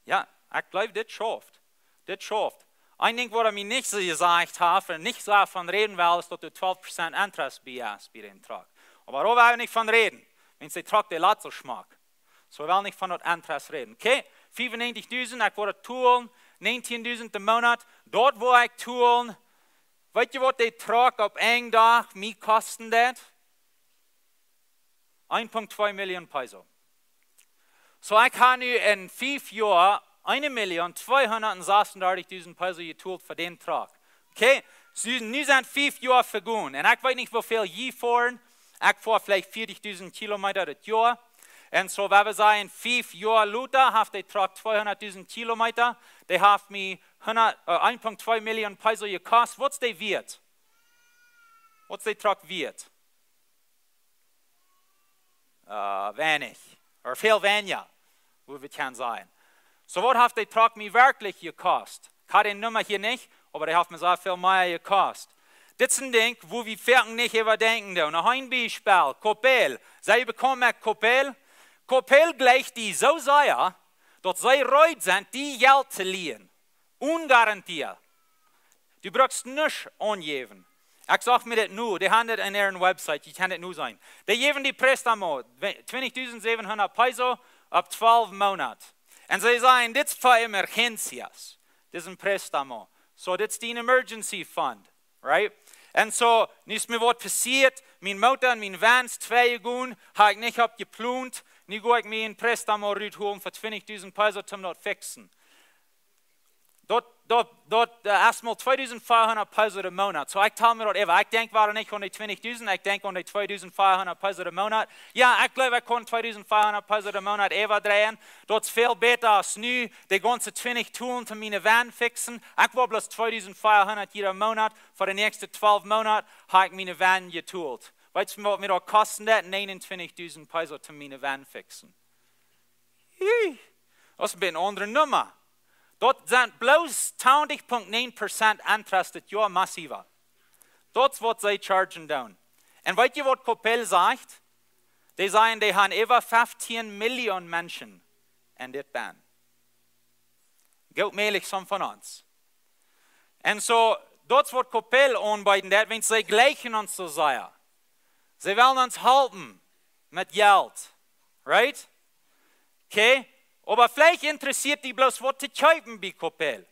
jo, ekj jleew, dit schauft. Dit schauft. Een Dinkj, waut hee mie nich soo jesajcht haft, un nich soo von räden well, es daut doa twalf Prozent Interest bie es, bie dän Truck. Oba doa well wie nich von räden. Wiels dee Truck, dee lat soo schmock. Soo, wie wellen nich von daut Interest räden. Okay, fiefunnäajentichtausend, ekj woa daut tolen, näajentieen dusent de Moonat, daut woa ekj tolen. Weetst du, waut dee Truck opp een Dach mie kosten deed? Een Punkt twee Million Peso. Soo, ekj hab nu en fief Joa eene Million tweehundertsechsunddreißigtausend Peso jetolt fa dän Truck. Okay, soo, nu sent fief Joa vegonen. Un ekj weet nich, woo väl jie foaren. Ekj foa veleicht vieetigtausend Kilometa daut Joa. Un soo, wan wie sajen, fief Joa lota haft dee Truck tweehunderttausend Kilometa. Dee haft mie hundat, äh, een Punkt twee Million Peso jekost. Waut es dee wieet? Waut es dee Truck wieet? Äh, weinich. Ooda väl weinja, woo wie kjennen sajen. Soo, waut haft dee Truck mie werkjlich jekost? Ekj hab de Numma hia nich, oba dee haft mie sea väl mea jekost. Dit es een Dinkj, wua wie foaken nich äwa denkjen doonen. Noch een Biespel, Coppel. Sent jie bekaunt met Coppel? Coppel jleicht die soo sea, daut see reed sent, die Jelt to lienen. Onen Garantie. Du brukst nuscht aunjäwen. Ekj sach mie dit nu, dee haben dit en äare Website, jie kjennen dit nu seenen. Dee jäwen die préstamo, twe-, twintichtausend säwenhundat Peso opp twalf Moonat. Un see sajen, dit es fa emergencias. Dit es een préstamo. Soo, dit es dien emergency fund, right? Un soo, nu es mie waut passieet, mien Motor un mien Van es twei jegonen, hab ekj nich opp jeplont, nu go ekj mie een préstamo rutholen fa twintichtausend Peso, om daut fixen. Daut, daut, daut, äh, es mol tweedusent fiefhundat Peso de Moonat. So, ekj tal mie daut äwa. Ekj denkj wada nich aun de twintichdusent, ekj denkj aun de tweedusent fiefhundat Peso de Moonat. Jo, ekj jleew, ekj kaun tweedusent fiefhundat Peso de Moonat äwadreien. Daut es väl bäta aus nu de gaunze twintich Tolen to miene Van fixen. Ekj woa bloos tweedusent fiefhundat jieda Moonat. Fa de näakjste twalf Moonat ha ekj miene Van jetolt. Weetst du, waut mie daut kosten deit? Neenuntwintich Peso to miene Van fixen. Hie, daut es een bät eene aundre Numma. Daut sent bloos twintich Punkt neen Prozent Interest dit Joa massiva. Daut es waut see chargen doonen. Un weetst du, waut Coppel sajcht? Dee sajen, dee haben äwa feftieen Million Menschen en dit Band. Goot mäajlich, some von ons. Un so, daut es waut Coppel aunbeeden deit, wiels see jlikjen ons soo sea. See wellen ons halpen met Jelt. Right? Okay? Oba veleicht interessieet die bloos, waut to kjeepen bie Coppel.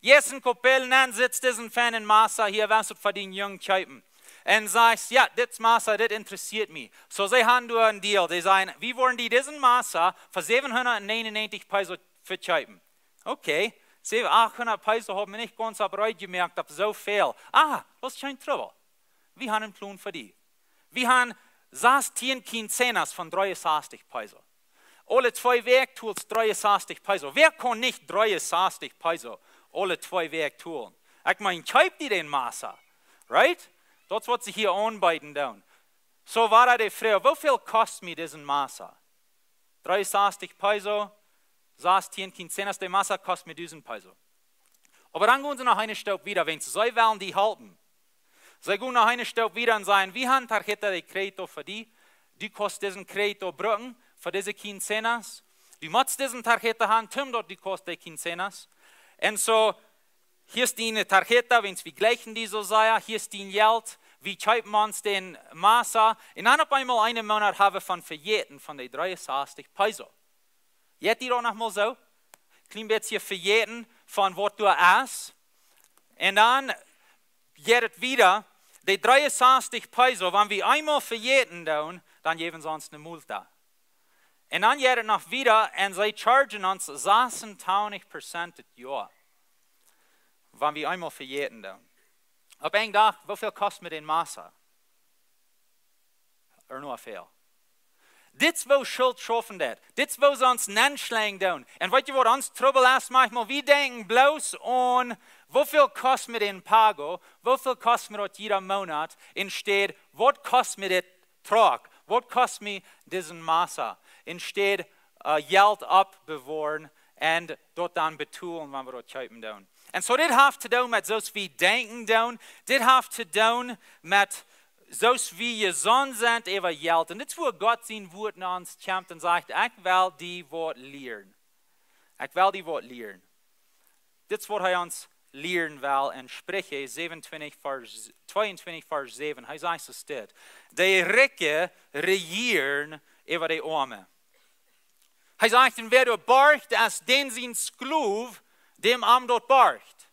Jeist en Coppel nenn, sitst disen feinen Massa hia, waut du fa dien Jung kjeepen. Un sajchst, jo, dit Massa, dit interessieet mie. So, see haben doa een Deal. See sajen, wie woaren die disen Massa fa säwenhundat neenunnäajentich Peso vekjeepen. Okay, see, achthundat Peso haben wie nich gaunz opp Reed jemoakt, opp soo väl. Ah, daut es kjeen Trubbel. Wie haben een Plon fa die. Wie haben sastien quincenas von dreeunsastich Peso. Aule twee Wäakj Tols dreeunsastich Peso. Wäa kaun nich dreeunsastich Peso aule twee Wäakj tolen? Ekj meen, kjeep die dän Massa. Right? Daut es waut see hia aunbeeden doonen. So wia de Froag, woo väl kost mie disen Massa? Dreeunsastich Peso, sastien quincenas, de Massa kost mie dusent Peso. Oba dan gonen see noch eene Stoop wieda, wiels see wellen die halpen. See gonen noch eene Stoop wieda un sajen, wie haben tarjeta de crédito fa die. Du kaust disen crédito brucken fa dise quincenas. Du motst disen tarjeta haben, toom daut du kaust de quincenas. Un so, hia es diene tarjeta, wiels wie jlikjen die soo sea, hia es dien Jelt, wie kjeepen ons dän Massa. Un dan opp eemol eenen Moonat haben wie von vejäten von de dreeunsastich Peso. Jeit die daut noch mol soo? Kjlien bät vejäten von waut doa es. Un dan jeit et wieda, de dreeunsastich Peso, wan wie eemol vejäten doonen, dan jäwen see ons eene Multa. Un dan jeit et noch wieda un see chargen ons sasuntwintich Prozent dit Joa. Wan wie eemol vejäten doonen. Opp eenen Dach, woo väl kost mie dän Massa? Ooda noch väl. Dit es woo Schult schaufen deit. Dit es woo see ons nenschlängen doonen. Un weetst du waut ons Trubbel es? Maunchmol, wie denkjen bloos aun, woo väl kost mie dän Pago? Woo väl kost mie daut jieda Moonat? Enne, waut kost mie dit Truck? Waut kost mie disen Massa? Enne, äh, Jelt oppbewoaren un daut dan betolen, wan wie daut kjeepen doonen. Un so, dit haft to doonen met soo aus wie denkjen doonen. Dit haft to doonen met soo aus wie jesonn sent äwa Jelt. Un dit es wua Gott sien Wuat no ons kjemt un sajcht, ekj well die waut lieren. Ekj well die waut lieren. Dit es waut hee ons lieren well en Spricha säwenuntwintich Varsch, tweeuntwintich Varsch säwen. Hee sajcht soo dit: De Rikje rejieren äwa de Oame. Hee sajcht, un wäa doa borcht, es dän sien Sklow, däm am daut borcht.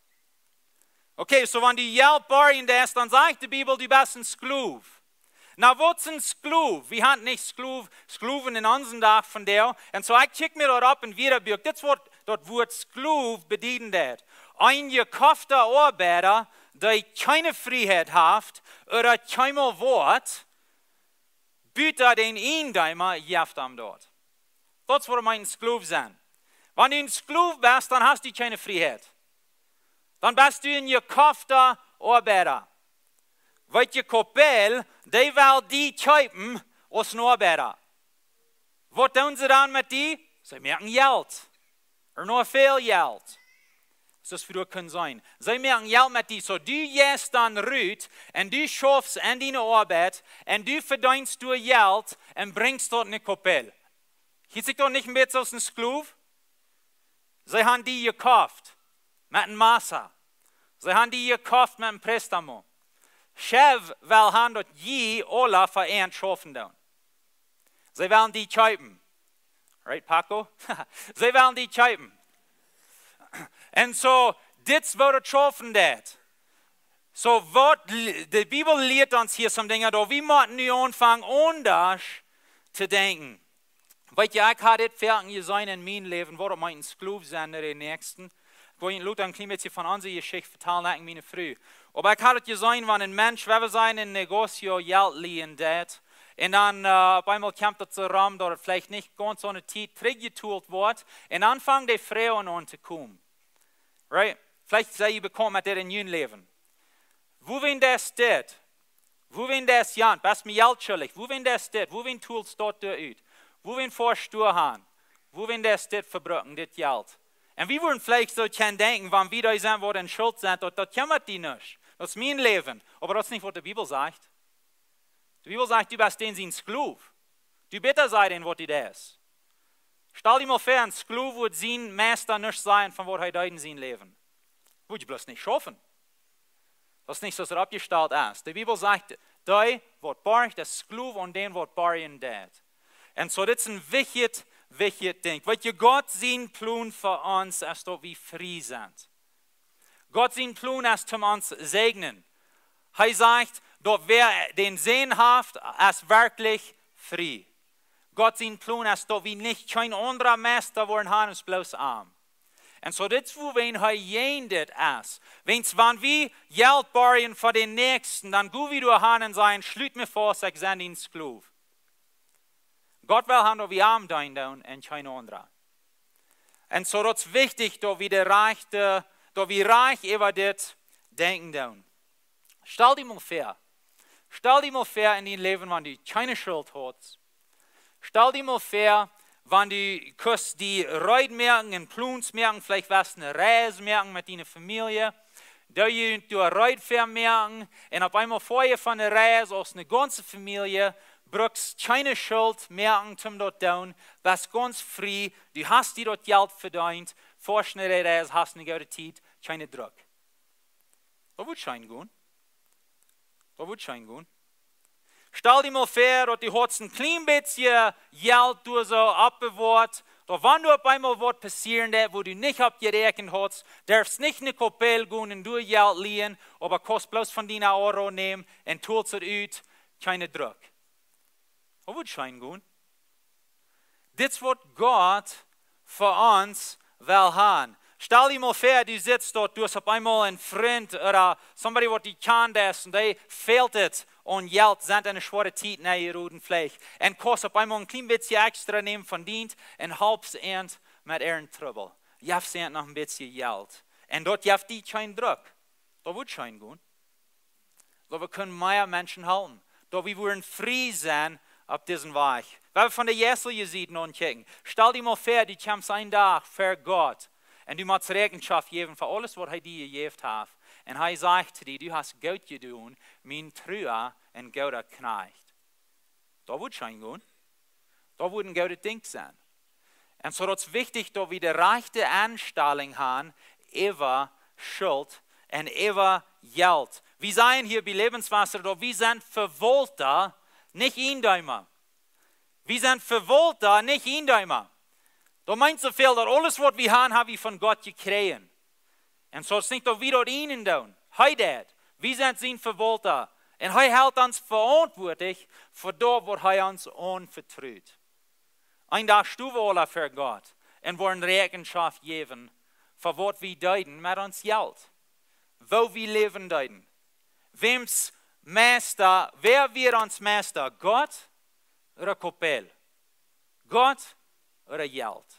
Okay, so wan du Jelt borjen deist, dan sajcht de Bibel, du best een Sklow. Na, waut es een Sklow? Wie haben nich Sklow, Sklowen en onsen Dach vondoag. Un so, ekj kjikj mie daut opp em Wieedabieekj. Dit es waut daut Wuat Sklow bedieden deit. Een jekofta Oabeida, dee kjeene Frieheit haft, ooda kjeenmol woat, buta dän Iejendeema jeft am daut. Daut es waut et meent, een Sklow sennen. Wan du een Sklow best, dan hast du kjeene Frieheit. Dan best du een jekofta Oabeida. Weetst du, Coppel, dee well die kjeepen aus een Oabeida. Waut doonen see dan met die? See moaken Jelt. Ooda noch väl Jelt. Soo aus wie daut kjennen seenen. See moaken Jelt met die. So, du jeist dan rut un du schaufst aun diene Oabeit un du vedeenst doa Jelt un brinjst daut enne Coppel. Hieet sikj daut nich een bät soo aus een Sklow? See haben die jekoft met een Massa. See haben die jekoft met een préstamo. Chef well haben daut jie aula fa an schaufen doonen. See wellen die kjeepen. Right, Paco? See wellen die kjeepen. Un so, dit es woo daut schaufen deit. So, waut li-, de Bibel lieet ons hia some Dinja, daut wie motten nu aunfangen aundasch to denkjen. Weetst du, ekj hab dit foaken jeseenen en mien Läwen, waut et meent, een Sklow sennen no dän Näakjsten. Ekj well junt een kjlien bät von onse Jeschicht vetalen, ekj un miene Fru. Oba ekj haud et jeseenen, wan een Mensch, wan wie sajen, een Negocio Jelt lieen deed, un dan äh, opp eemol kjemt daut soo rom, daut et veleicht nich gaunz soone Tiet trigjbetolt woat, un dan fangen dee Froagen aun to komen. Right? Veleicht sie jie bekaunt met dit en jun Läwen. Wuarom deist dit? Wuarom deist jant? Best mie Jelt schuldich. Wuarom deist dit? Wuarom tolst daut doa ut? Wuarom foascht du han? Wuarom deist dit vebrucken, dit Jelt? Un wie wudden veleicht soo kjennen denkjen, wan wie doa sent, waut en Schult sent, daut, daut kjemmat die nich. Daut es mien Läwen. Oba daut es nich, waut de Bibel sajcht. De Bibel sajcht, du best dän sien Skloow. Du best sien, waut du deist. Stal die mol väa, een Skloow wudd sien Meista nuscht sajen von waut hee deed en sien Läwen. Wudd je bloos nich schaufen. Daut es nich soo, aus et oppjestalt es. De Bibel sajcht, dee waut borcht, es Skloow aun dän waut borjen deit. Un soo, dit es een wichtjet, wichtjet Dinkj. Weet jie, Gott sien Plon fa ons es daut wie frie sent. Gott sien Plon es toom ons säajnen. Hee sajcht, daut wäa dän Sän haft, es werkjlich frie. Gott sien Plon es daut wie nich kjeen aundra Meista woaren han aus bloos am. Un soo, dit es wuarom hee jäajen dit es. Wiels wan wie Jelt borjen fa dän Näakjsten, dan go wie doa han un sajen, schlut mie faust, ekj sie dien Skloow. Gott well han daut wie am deenen doonen un kjeen aundra. Un soo, daut es wichtich, daut wie de rajchte, daut wie rajcht äwa dit denkjen doonen. Stal die mol väa. Stal die mol väa en dien Läwen, wan du kjeene Schult hast. Stal die mol väa, wan du kust die reed moaken un Plons moaken, veleicht west eene Reis moaken met diene Famielje. Doo jie doa reed fa moaken un opp eemol foa jie von de Reis aus eene gaunze Famielje, brukst kjeene Schult moaken toom daut doonen, best gaunz frie, du hast die daut Jelt vedeent, foascht no de Reis, hast eene goode Tiet, kjeene Druck. Daut woat scheen gonen. Daut woat scheen gonen. Stal die mol väa, daut du hast een kjlien bät Jelt doa soo oppbewoat, daut wan doa opp eemol waut passieren deit, wua du nich opp jeräakjent hast, derfst nich no Kopel gonen un doa Jelt lieen, oba kaust bloos von diene Euro nämen un tolst et ut, kjeene Druck. Daut woat scheen gonen. Dit es waut Gott fa ons well han. Stal die mol väa, du sitst doa, du hast opp eemol een Frint ooda somebody waut du kjanst un dee fält et aun Jelt, sent en eene schwoare Tiet nenjeroden veleicht. Un kaust opp eemol een kjlien bät extra nämen von dien un halpst an met äaren Trubbel. Jefst an noch een bät Jelt. Un daut jeft die kjeen Druck. Daut woat scheen gonen. Daut wie kjennen mea Menschen halpen. Daut wie woaren frie sennen opp disen Wajch. Wan wie von de jeistliche Sied aunkjikjen. Stal die mol väa, du kjemst een Dach ver Gott. Un du motst Räakjenschoft jäwen fa aules waut hee die jejäft haft. Un hee sajcht to die, du hast goot jedonen, mien trua un gooda Kjnajcht. Daut woat scheen gonen. Daut woat een goodet Dinkj sennen. Un soo daut es wichtich, daut wie de rajchte Enstalunk han, äwa Schult un äwa Jelt. Wie sajen hia bie Läwenswota, daut wie sent Vewaulta, nich Iejendeema. Wie sent Vewaulta, nich Iejendeema. Daut meent soo väl, daut aules waut wie han, ha wie von Gott jekjräajen. Un soo es nich daut wie daut eenen doonen. Hee deit. Wie sent sien Vewaulta. Un hee helt ons veauntwuatlich fa daut waut hee ons aunvetrut. Een Dach stonen wie aula ver Gott un woaren Räakjenschoft jäwen fa waut wie deeden met ons Jelt. Woo wie läwen deeden. Wäms Meista, wäa wia ons Meista? Gott ooda Kopel? Gott ooda Jelt?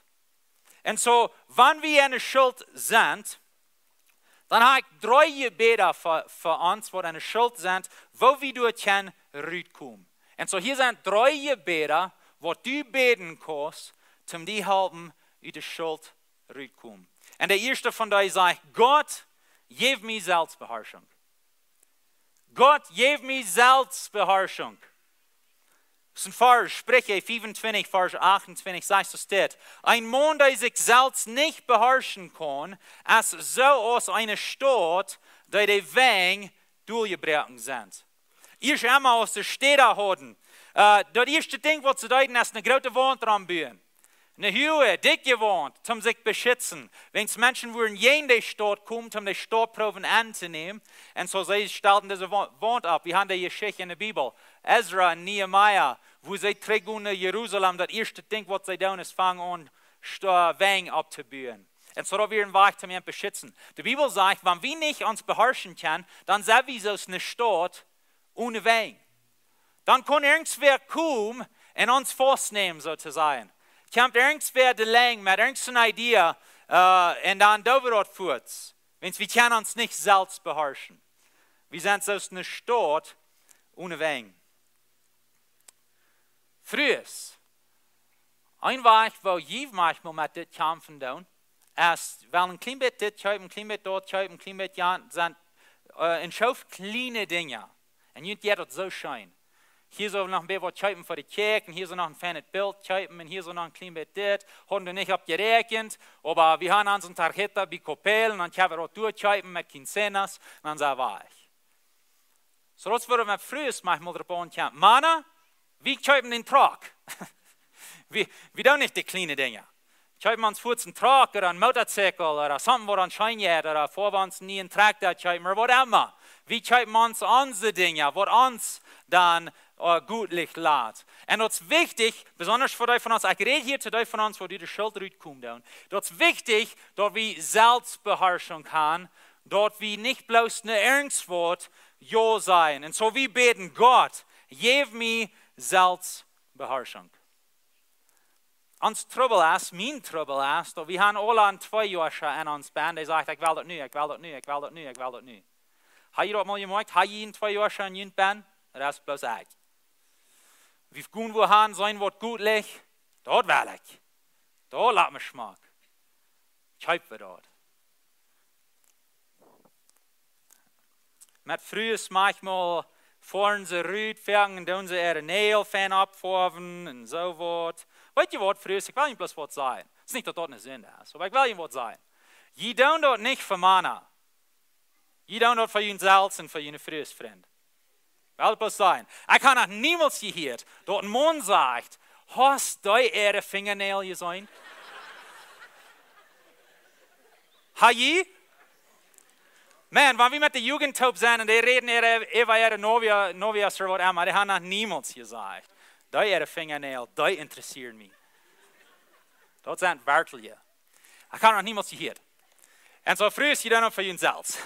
Un soo, wan wie en de Schult sent, dan ha ekj dree Jebäda fa, fa ons, waut en de Schult sent, woo wie doa kjennen rutkomen. Un soo, hia sent dree Jebäda, waut du bäden kaust, toom die halpen ut de Schult rutkomen. Un de ieeschte von dee sajcht, Gott, jeff mie Selfstbeharschunk. Gott, jeff mie Selfstbeharschunk. Daut es een Varsch, Spricha fiefuntwintich, Varsch achtuntwintich, sajcht soo dit: Een Maun, dee sikj selfst nich beharschen kaun, es soo aus eene Staut, dee de Wenj doljebroaken sent. Ieescht emol aus de Städa hauden. Äh, daut ieeschte Dinkj, waut see deeden, es eene groote Waunt rom buen. Eene huage, dikje Waunt, om sikj to beschitzen. Wan Menschen wudden jäajen de Staut komen, om de Staut proowen auntonämen. Un soo see stalden dise Wa-, Waunt opp. Wie haben de Jeschicht en de Bibel. Esra un Nehemia, wua see trigjgonen no Jerusalem, daut ieeschte Dinkj, waut see doonen, es fangen aun, Sta-, Wenj opptobuen. Un soo daut wie een Wajch toom am beschitzen. De Bibel sajcht, wan wie nich ons beharschen kjennen, dan sent wie soo aus eene Staut one Wenj. Dan kaun irjentwäa komen un ons faustnämen, soo to sajen. Kjemt irjentwäa de Lenj met irjent eene Idee, äh, un dan doo wie daut fuaz. Wiels wie kjennen ons nich selfst beharschen. Wie sent soo aus eene Staut one Wenj. Frues, een Wajch, woo jie maunchmol met dit kjamfen doonen, es, well een kjlien bät dit kjeepen, een kjlien bät daut kjeepen, een kjlien bät, jo, sent, äh, een Schoof kjliene Dinja. Un junt jeit daut soo scheen. Hia sell wie noch een bät waut kjeepen fa de Kjäakj, un hia sell wie noch een feinet Bilt kjeepen, un hia sell wie noch een kjlien bät dit. Hauden wie nich opp jeräakjent, oba wie haben onse tarjeta bie Coppel, un dan kjennen wie daut doa kjeepen met quincenas, un dan sent wie wajch. Soo daut wie met Frues maunchmol doaropp aunkomen. Mana, wie kjeepen dän Truck. Wie, wie doonen nich de kjliene Dinja. Kjeepen ons fuaz een Truck ooda een Motorcycle ooda something waut ons scheen jeit ooda fa wie ons een nieen Trakta kjeepen ooda waut emma. Wie kjeepen ons onse Dinja, waut ons dan, äh, goot lat. Un daut es wichtich, besonda fa dee von ons, ekj räd hia to dee von ons, woo dee de Schult rutkomen doonen. Daut es wichtich, daut wie Selfstbeharschunk haben, daut wie nich bloos no irjentwaut jo sajen. Un soo wie bäden: Gott, jeff mie Selfstbeharschunk. Ons Trubbel es, mien Trubbel es, daut wie haben aule een Tweejoascha en ons bennen, dee sajcht: Ekj well daut nu, ekj well daut nu, ekj well daut nu, ekj well daut nu. Hab jie daut mol jemoakjt? Hab jie een Tweejoascha en june bennen? Daut es bloos ekj. Wie gonen wua han, seenen waut goot lat, daut well ekj. Daut lat mie schmock. Kjeepen wie daut. Met Frues maunchmol foaren see rut, foaken doonen see äare Näajel fein oppfoawen un soo waut. Weet jie waut, Frues, ekj well junt bloos waut sajen. Daut es nich daut daut eene Sind es, oba ekj well junt waut sajen. Jie doonen daut nich fa Mana. Jie doonen daut fa junt selfst un fa june Frues, Frind. Well bloos sajen. Ekj hab noch niemols jehieet, daut een Maun sajcht: Hast du äare Finjanäajel jeseenen? Hab jie? Maun, wan wie met de Jugent toop sent un dee räden äare, äwa äare Novia, Novias ooda waut emma, dee haben noch niemols jesajcht: Dee äare Finjanäajel, dee intressieren mie. Daut sent werkjlich. Ekj hab noch niemols jehieet. Un soo, Frues, jie doonen daut fa junt selfst.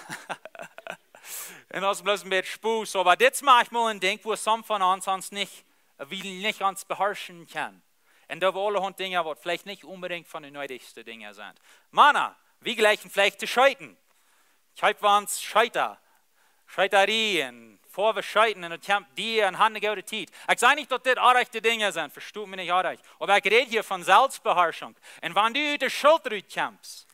Un daut es bloos een bät Spos, oba dit es maunchmol een Dinkj, wua some von ons ons nich, wie nich ons beharschen kjennen. Un doa wie aulahaunt Dinja, waut veleicht nich onbedinjt von de needichste Dinja sent. Mana, wie jlikjen veleicht to scheeten. Kjeepen wie ons Scheeta, Scheetarie un foaren wie scheeten un daut kjemt die un haben eene goode Tiet. Ekj saj nich, daut dit orrajchte Dinja sent, vestot mie nich orrajcht. Oba ekj räd hia von Selfstbeharschunk. Un wan du ut de Schult rutkjemst,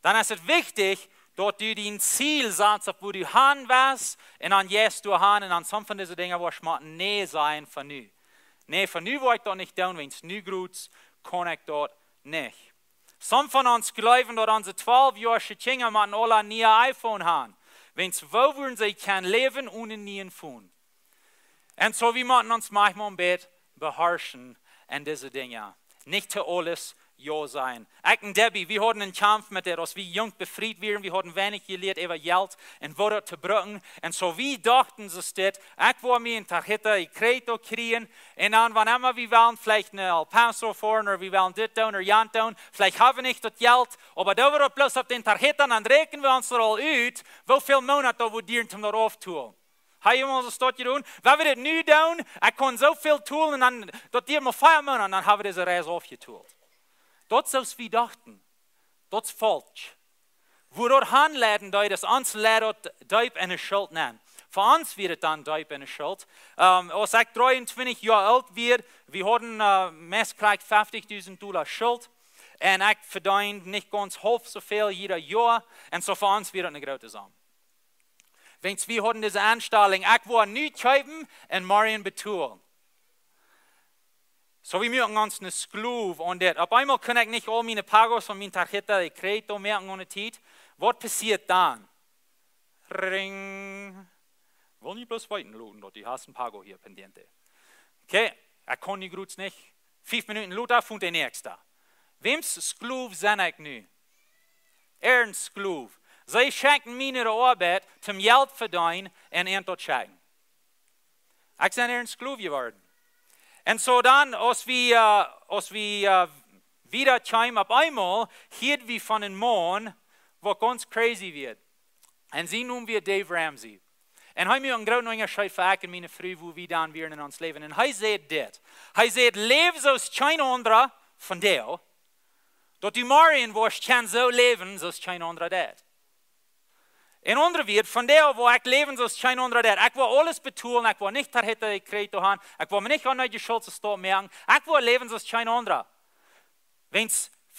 dan es et wichtich, daut du dien Ziel sajchst, opp wua du han west, un dan jeist du han, un dan some von dise Dinja woascht du motten nä sajen fa nu. Nä, fa nu woa ekj daut nich doonen, wiels nu groots kaun ekj daut nich. Some von ons jleewen, daut onse twalfjoasche Kjinja motten aule een niee iPhone haben. Wiels woo wudden see kjennen läwen one een nieen Phone? Un soo, wie motten ons maunchmol een bät beharschen en dise Dinja. Nich to aules jo sajen. Ekj un Debbie, wie hauden een Kjamf met dit, aus wie junk befriet wieren, wie hauden weinich jelieet äwa Jelt un woo daut to brucken. Un soo, wie dochten, soo es dit, ekj woa mie een tarjeta de crédito kjrieen, un dan, wan emma wie wellen veleicht no El Paso foaren, ooda wie wellen dit doonen ooda jant doonen, veleicht hab wie nich daut Jelt, oba doo wie daut bloos opp dän tarjeta, dan räakjen wie ons aul ut, woo väl Moonat daut woat dieren, om daut auftoholen. Hab jie mol soo waut jedonen? Wan wie dit nu doonen, ekj kaun soo väl tolen, un dan, daut diert mau vea Moonat, dan hab wie dise Reis aufjetolt. Daut es soo aus wie dochten. Daut es faulsch. Wua daut hanleiden deed, es ons leid daut deep enne Schult nenn. Fa ons wia et dan deep enne Schult. Ähm, aus ekj dreeuntwintich Joa oolt wia, wie hauden, äh, meist krakjt feftichdusent Dolla Schult. Un ekj vedeend nich gaunz haulf soo väl jieda Joa. Un soo fa ons wia daut eene groote Som. Wiels wie hauden dise Enstalunk, ekj woa nu kjeepen un morjen betolen. Soo, wie muaken ons een Sklow aun dit. Opp eemol kunn ekj nich aul miene pagos un mien tarjeta de crédito moaken aune Tiet. Waut passieet dan? Ring. Well nich bloos weeten loten, daut du hast een pago hia pendiente. Okay, ekj kaun nu groots nich. Fief Minuten lota funk de näakjsta. Wäms Sklow sie ekj nu? Äaren Sklow. See schekjen mie no de Oabeit, om Jelt to vedeenen un an to schekjen. Ekj sie äaren Sklow jeworden. Un soo dan, aus wie, äh, aus wie, äh, Wieda kjeem opp eemol, hieed wie von een Maun, waut gaunz crazy wia. Un sien Nomen wia Dave Ramsey. Un hee muak een grooten Unjascheet fa ekj un miene Fru, wua wie dan wieren en ons Läwen. Un hee säd dit. Hee säd: "Läw soo aus kjeen aundra vondoag, daut du morjen woascht kjennen soo läwen soo aus kjeen aundra deit." En aundre Wieed, vondoag woa ekj läwen soo aus kjeen aundra deit. Ekj woa aules betolen, ekj woa nich daut Hitte kjrieen to haben, ekj woa mie nich aun de Schult to stoppen moaken, ekj woa läwen soo aus kjeen aundra. Wan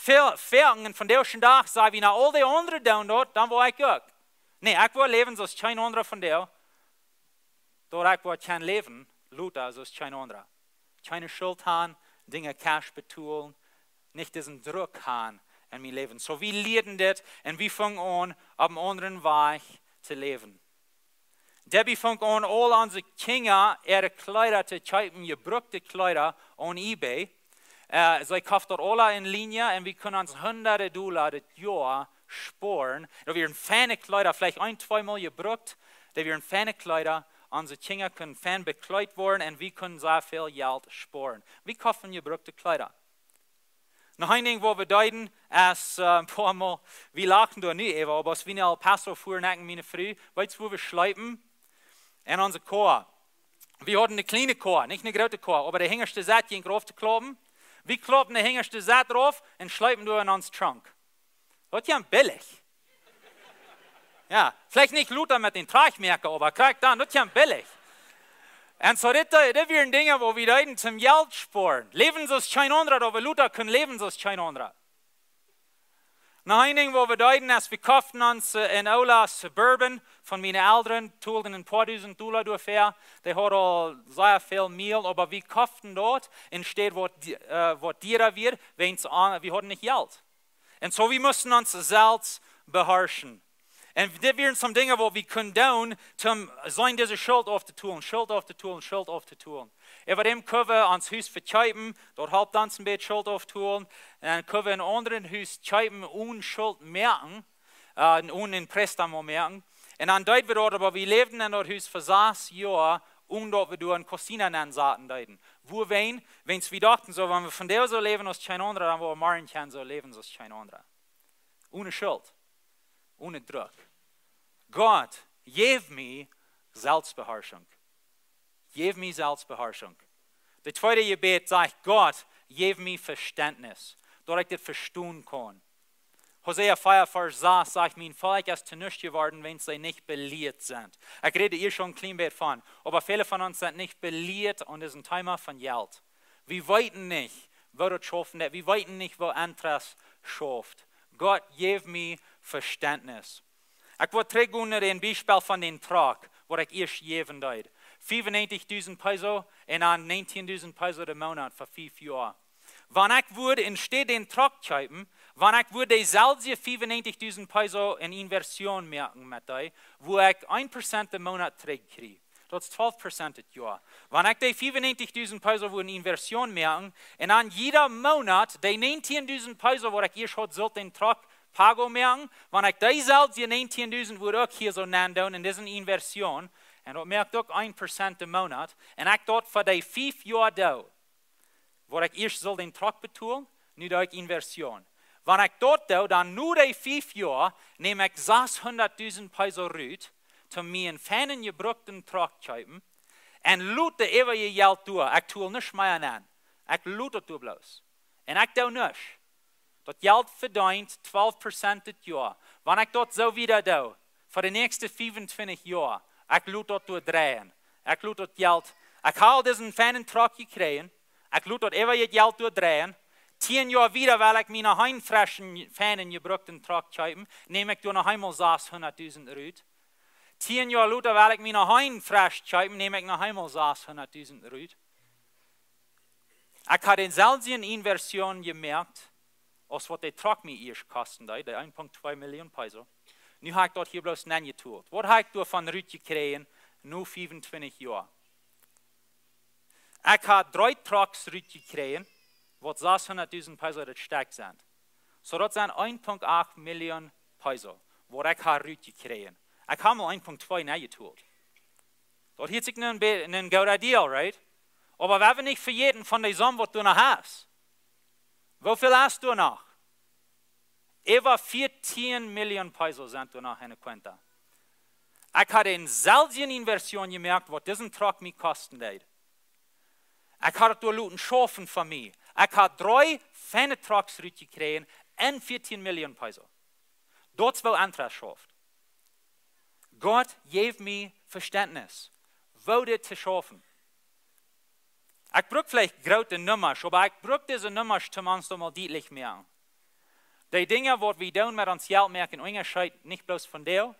väl, väl vondoag dän Dach saj wie: "Na, aul dee aundre doonen daut, dan woa ekj uk." Nä, ekj woa läwen soo aus kjeen aundra vondoag, daut ekj woa kjennen läwen, lota soo aus kjeen aundra. Kjeene Schult haben, Dinja cash betolen, nich disen Druck haben en mien Läwen. Soo, wie lieeden dit un wie fungen aun, opp eenen aundren Wajch to läwen. Debbie funk aun, aul onse Kjinja äare Kjleeda to kjeepen, jebrukte Kjleeda, opp eBay. Äh, see koft daut aula en Linie un wie kunnen ons hundade Dolla daut Joa spoaren. Daut wieren feine Kjleeda, veleicht een, twee Mol jebrukt. Daut wieren feine Kjleeda. Onse Kjinja kunnen fein bekjleet woaren un wie kunnen sea väl Jelt spoaren. Wie koften jebrukte Kjleeda. Noch een Dinkj, waut wie deeden, es, äh, een poa Mol, wie lachten doa nu äwa, oba aus wie no El Paso fuaren, ekj un miene Fru, weetst, wua wie schleepen? En onse Koa. Wie hauden eene kjliene Koa, nich eene groote Koa, oba de hinjaschte Sett jinkj rauf to kloppen. Wie kloppten de hinjaschte Sett rauf un schleepen doa en ons Trunk. Daut kjemt billich. Jo, veleicht nich lota met dän Truck moaken, oba krakjt dan, daut kjemt billich. Un soo, dit, äh, dit wieren Dinja, wua wie deeden toom Jelt spoaren. Läwen soo aus kjeen aundra, daut wie lota kunnen läwen soo aus kjeen aundra. Noch een Dinkj, waut wie deeden, es wie koften ons, äh, een oola Suburban von miene Elren, tolden een poa dusent Dolla doafäa. Dee haud aul sea väl Miel, oba wie koften daut, enne Städ waut die-, äh, waut diera wia, wiels, äh, wie hauden nich Jelt. Un soo, wie musten ons selfst beharschen. Un dit wieren some Dinja, waut wie kunnen doonen, toom sennen dise Schult auftotolen, Schult auftotolen, Schult auftotolen. Äwa däm kunnen wie ons Hus vekjeepen, daut halpt ons een bät Schult auftotolen. Un dan kunnen wie een aundret Hus kjeepen, onen Schult moaken, äh, onen een préstamo moaken. Un dan deeden wie daut, oba wie läwden en daut Hus fa sas Joa, onen daut wie doa eene cocina nensaten deeden. Wuarom? Wiels wie dochten soo, wan wie vondoag soo läwen aus kjeen aundra, dan woa wie morjen kjennen soo läwen aus kjeen aundra. Onen Schult. Onen Druck. Gott, jeff mie Selfstbeharschunk. Jeff mie Selfstbeharschunk. De tweede Jebäd sajcht: "Gott, jeff mie Vestentnis, daut ekj dit vestonen kaun." Hosea vea Varsch sas sajcht: "Mien Volkj es to nuscht jeworden, wiels see nich belieet sent." Ekj räd hia aul een kjlien bät von, oba väle von ons sent nich belieet aun disen Thema von Jelt. Wie weeten nich, woo daut schaufen deit. Wie weeten nich, woo Interest schauft. Gott, jeff mie Vestentnis. Ekj well trigjgonen no daut Biespel von dän Truck, waut ekj ieescht jäwen deed. Fiefunnäajentich dusent Peso un dan näajentieen dusent Peso de Moonat fa fief Joa. Wan ekj wudd enne Städ dän Truck kjeepen, wan ekj wudd deeselwje fiefunnäajentich dusent Peso eene Inversion moaken met dee, wua ekj een Prozent de Moonat trigjkjrieech. Daut es twalf Prozent daut Joa. Wan ekj dee fiefunnäajentich dusent Peso wudd eene Inversion moaken, un dan jieda Moonat dee näajentieen dusent Peso, waut ekj ieescht haud sullt dän Truck pago moaken, wan ekj deeselwje näajentieen dusent wudd uk hia soo nendoonen, un dit es eene Inversion, un daut moakt uk een Prozent de Moonat, un ekj daut fa dee fief Joa doo, waut ekj ieescht sull dän Truck betolen, nu doo ekj Inversion. Wan ekj daut doo, dan no dee fief Joa näm ekj sashundat dusent Peso rut, toom mie eenen feinen jebrukten Truck kjeepen, un lot daut äwaje Jelt doa. Ekj tol nuscht mea aun. Ekj lot daut doa bloos. Un ekj doo nuscht. Daut Jelt vedeent twalf Prozent daut Joa. Wan ekj daut soo wieda doo, fa de näakjste fiefuntwintich Joa, ekj lot daut doa dreien. Ekj lot daut Jelt, ekj hab disen feinen Truck jekjräajen, ekj lot daut äwaje Jelt doa dreien. Tieen Joa wieda well ekj mie noch eenen freschen, feinen, jebrukten Truck kjeepen, näm ekj doa noch eemol sashundat dusent rut. Tieen Joa lota well ekj mie noch eenen fresch kjeepen, näm ekj noch eemol sashundat dusent rut. Ekj hab dee selwje Inversion jemoakt, aus waut dee Truck mie ieescht kosten deed, dee een Punkt twee Million Peso. Nu hab ekj daut hia bloos nenjetolt. Waut hab ekj doavon rutjekjräajen, no fiefuntwintich Joa? Ekj hab dree Trucks rutjekjräajen, waut sashundat dusent Peso daut Stekj sent. Soo, daut sent een Punkt acht Million Peso, waut ekj hab rutjekjräajen. Ekj hab mau een Punkt twee nenjetolt. Daut hieet sikj een be-, een gooda Deal, right? Oba wie haben nich vejäten von dee Som, waut du noch hast. Woo väl es doa noch? Äwa vieetieen Million Peso sent doa noch enne Cuenta. Ekj haud eene selwje Inversion jemoakt, waut disen Truck mie kosten deed. Ekj haud et doa loten schaufen fa mie. Ekj haud dree feine Trucks rutjekjräajen un vieetieen Million Peso. Daut es woo Interest schauft. Gott, jeff mie Vestentnis, woo dit to schaufen. Ekj bruk veleicht groote Nummasch, oba ekj bruk dise Nummasch, toom ons daut mol dietlich moaken. Dee Dinja, waut wie doonen met ons Jelt, moaken Unjascheet, nich bloos vondoag,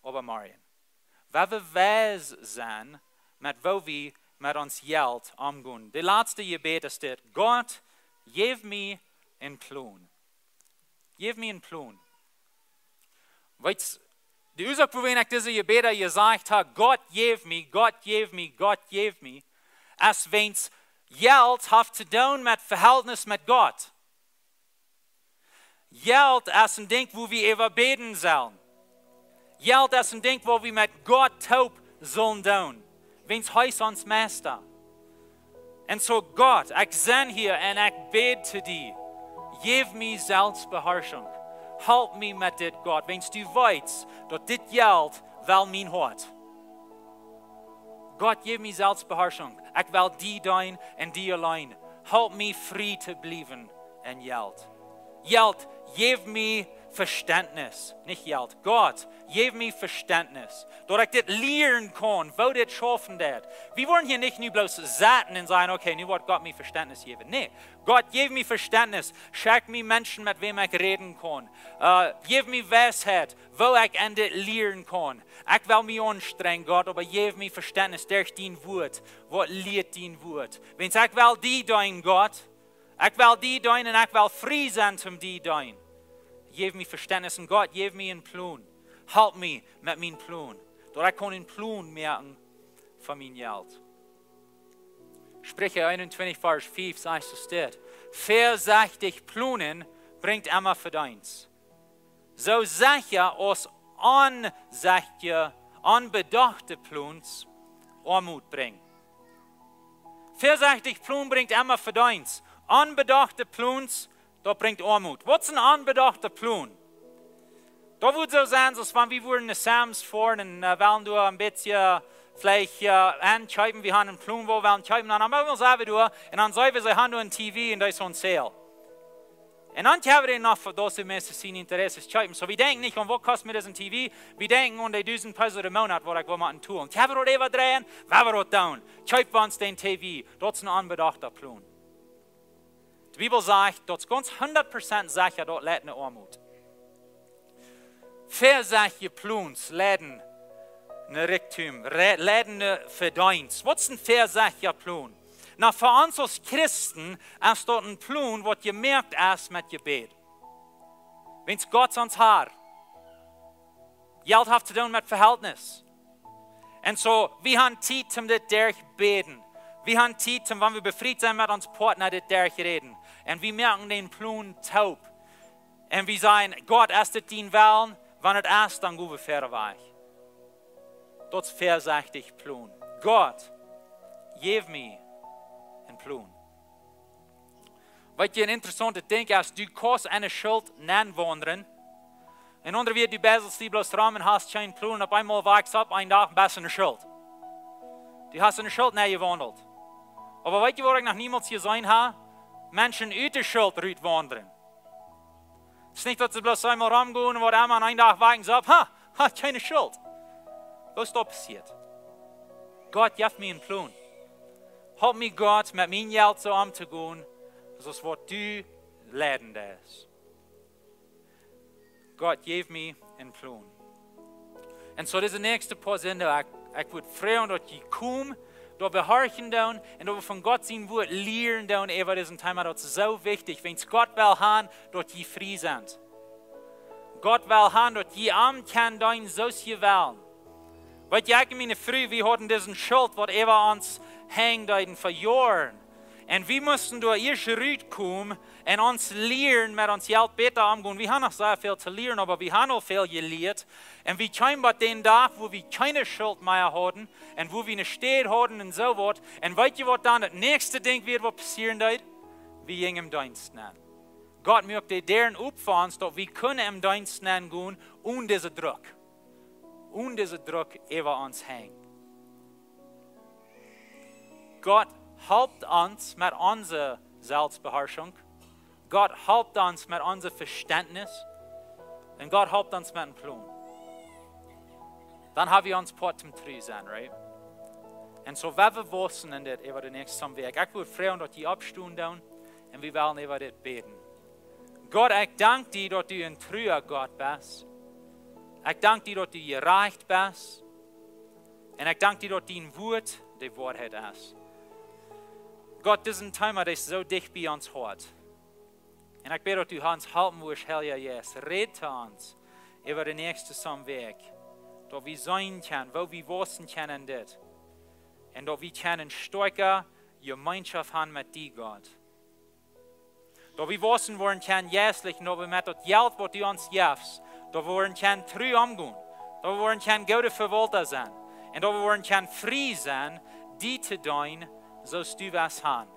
oba morjen. Wie woaren weis sennen, met woo wie met ons Jelt omgonen. De latste Jebäd es dit: Gott, jeff mie een Plon. Jeff mie een Plon. Weetst, de Uasoak, wuarom ekj dise Jebäda jesajcht hab, Gott, jeff mie, Gott, jeff mie, Gott, jeff mie, es wiels Jelt haft to doonen met Vehältnis met Gott. Jelt es een Dinkj, wua wie äwa bäden sellen. Jelt es een Dinkj, waut wie met Gott toop sellen doonen, wiels hee es ons Meista. Un soo, Gott, ekj sie hia un ekj bäd to die: Jeff mie Selfstbeharschunk. Help mie met dit, Gott, wiels du weetst, daut dit Jelt well mien Hoat. Gott, jeff mie Selfstbeharschunk. Ekj well die deenen un die auleen. Help mie frie to bliewen en Jelt. Jelt, jeff mie Vestentnis. Nich Jelt. Gott, jeff mie Vestentnis, daut ekj dit lieren kaun, woo dit schaufen deit. Wie woaren hia nich nu bloos sitten un sajen: Okay, nu woat Gott mie Vestentnis jäwen. Nä. Gott, jeff mie Vestentnis. Schekj mie Menschen, met wäm ekj räden kaun. Äh, jeff mie Weisheit, woo ekj aun dit lieren kaun. Ekj well mie aunstrenjen, Gott, oba jeff mie Vestentnis derch dien Wuat. Waut lieet dien Wuat? Wiels ekj well die deenen, Gott. Ekj well die deenen un ekj well frie sennen toom die deenen. Jeff mie Vestentnis un, Gott, jeff mie een Plon. Help mie met mienen Plon, daut ekj kaun een Plon moaken fa mien Jelt. Spricha eenuntwintich, Varsch fief sajcht soo dit: Väasechtje Plonen brinjt emma Vedeenst. Soo secha aus onsechtje, onbedochte Plons Oamut brinjen. Väasechtje Plon brinjt emma Vedeenst. Onbedochte Plons, daut brinjt Oamut. Waut es een onbedochta Plon? Daut wudd soo sennen, aus wan wie wudden no Sam's foaren un, äh, wellen doa een bät, äh, veleicht, äh, enkjeepen, wie haben een Plon, waut wie wellen kjeepen, dan haben wie ons äwa doa, un dan seenen wie, see haben doa een T V un dee es on sale. Un dan kjeepen wie dän noch fa daut wie meist sien Interesse kjeepen. Soo, wie denkjen nich aun, waut kost mie disen T V? Wie denkjen aun dee dusent Peso de Moonat, waut ekj well motten tolen. Kjeepen wie daut äwadreien, woa wie daut doonen. Kjeepen wie ons dän T V. Daut es een onbedochta Plon. De Bibel sajcht, daut es gaunz hundat Prozent secha, daut leit no Oamut. Väasechtje Plons leiden no Rikjdom, re-, leiden no Vedeenst. Waut es een väasechtja Plon? Na, fa ons aus Christen es daut een Plon, waut jemoakt es met Jebäd. Wiels Gott es ons Herr. Jelt haft to doonen met Vehältnis. Un soo, wie haben Tiet toom dit derchbäden. Wie haben Tiet toom, wan wie befriet sent, met ons Partner dit derchräden. Un wie moaken dän Plon toop. Un wie sajen: Gott, es dit dien Wellen? Wan et es, dan go wie wieda wajch. Daut es väasechtje Plon. Gott, jeff mie een Plon. Waut een interessauntet Dinkj es, du kaust enne Schult nenwaundren. En aundre Wieed, du beselst die bloos rom un hast kjeen Plon, opp eemol wajchst opp, een Dach best enne Schult. Du hast enne Schult nenjewaundelt. Oba weetst du, waut ekj noch niemols jeseenen hab? Menschen ut de Schult rutwaundren. Et es nich, daut see bloos eemol romgonen, waut emma, un een Dach wajchst opp: Ha, ha, kjeene Schult. Waut es doa passieet? Gott, jeff mie een Plon. Help mie, Gott, met mien Jelt soo omtogonen, soo aus waut du leiden deist. Gott, jeff mie een Plon. Un soo dise näakjste poa Sindach, ekj, ekj wudd froagen, daut jie komen, daut wie horchen doonen un daut wie von Gott sien Wuat lieren doonen äwa disen Thema. Daut es soo wichtich, wiels Gott well haben, daut jie frie sent. Gott well haben, daut jie am kjennen deenen, soo aus jie wellen. Weetst du, ekj un miene Fru, wie hauden disen Schult, waut äwa ons henjen deed, fa Joaren. Un wie musten doa ieescht rutkomen un ons lieren met ons Jelt bäta omgonen. Wie haben noch sea väl to lieren, oba wie haben aul väl jelieet. Un wie kjeemen bat dän Dach, wua wie kjeene Schult mea hauden un wua wie eene Städ hauden un soo waut. Un weetst du, waut dan daut näakjste Dinkj wia, waut passieren deed? Wie jinjen em Deenst nenn. Gott muak de Däaren op fa ons, daut wie kunnen em Deenst nengonen, onen disen Druck. Onen disen Druck äwa ons hangen. Gott halpt ons met onse Selbstbeherrschung. Gott halpt ons met onse Vestentnis. Un Gott halpt ons met een Plon. Dan ha wie ons Poat toom tru sennen, right? Un soo woa wie wausen en dit äwa de näakjste Wäakj. Ekj wudd froagen, daut jie oppstonen doonen. Un wie wellen äwa dit bäden. Gott, ekj dank die, daut du een trua Gott best. Ekj dank die, daut du jerajcht best. Un ekj dank die, daut dien Wuat de Woarheit es. Gott, dit es een Thema, daut es soo dicht bie ons Hoat. Un ekj bäd, daut du ons halpen wurscht, Heilja Jeist. Räd to ons äwa de näakjste Wäakj. Daut wie seenen kjennen, woo wie wausen kjennen en dit. Un daut wie kjennen stoakja Jemeenschoft haben met die, Gott. Daut wie wausen woaren kjennen jeistlich, un daut wie met daut Jelt, waut du ons jefst, daut wie woaren kjennen tru omgonen. Daut wie woaren kjennen goode Vewaulta sennen. Un daut wie woaren kjennen frie sennen, die to deenen, soo aus du west haben.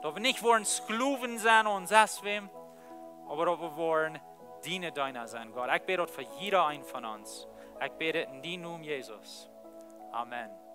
Daut wie nich woaren Sklowen sennen aun sestwäm, oba daut wie woaren diene Deena sennen, Gott. Ekj bäd daut fa jieda een von ons. Ekj bäd dit en dienen Nomen, Jesus. Amen.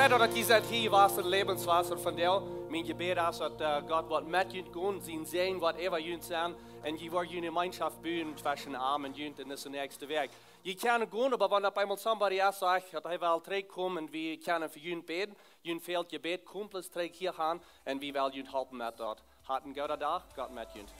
Daut jie sent hia jewast en Läwenswota vondoag. Mien Jebäd es daut Gott woat met junt gonen, sien Säajen woat äwa junt sennen, un jie woaren june Jemeenschoft buen tweschen am un junt en dise näakjste Wäakj. Jie kjennen gonen, oba wan opp eemol somebody es, sajcht daut hee well trigj komen, wie kjennen fa junt bäden. Jun fält Jebäd, komt bloos trigj hia han, un wie wellen junt halpen met daut. Hat en gooden Dach, Gott met junt.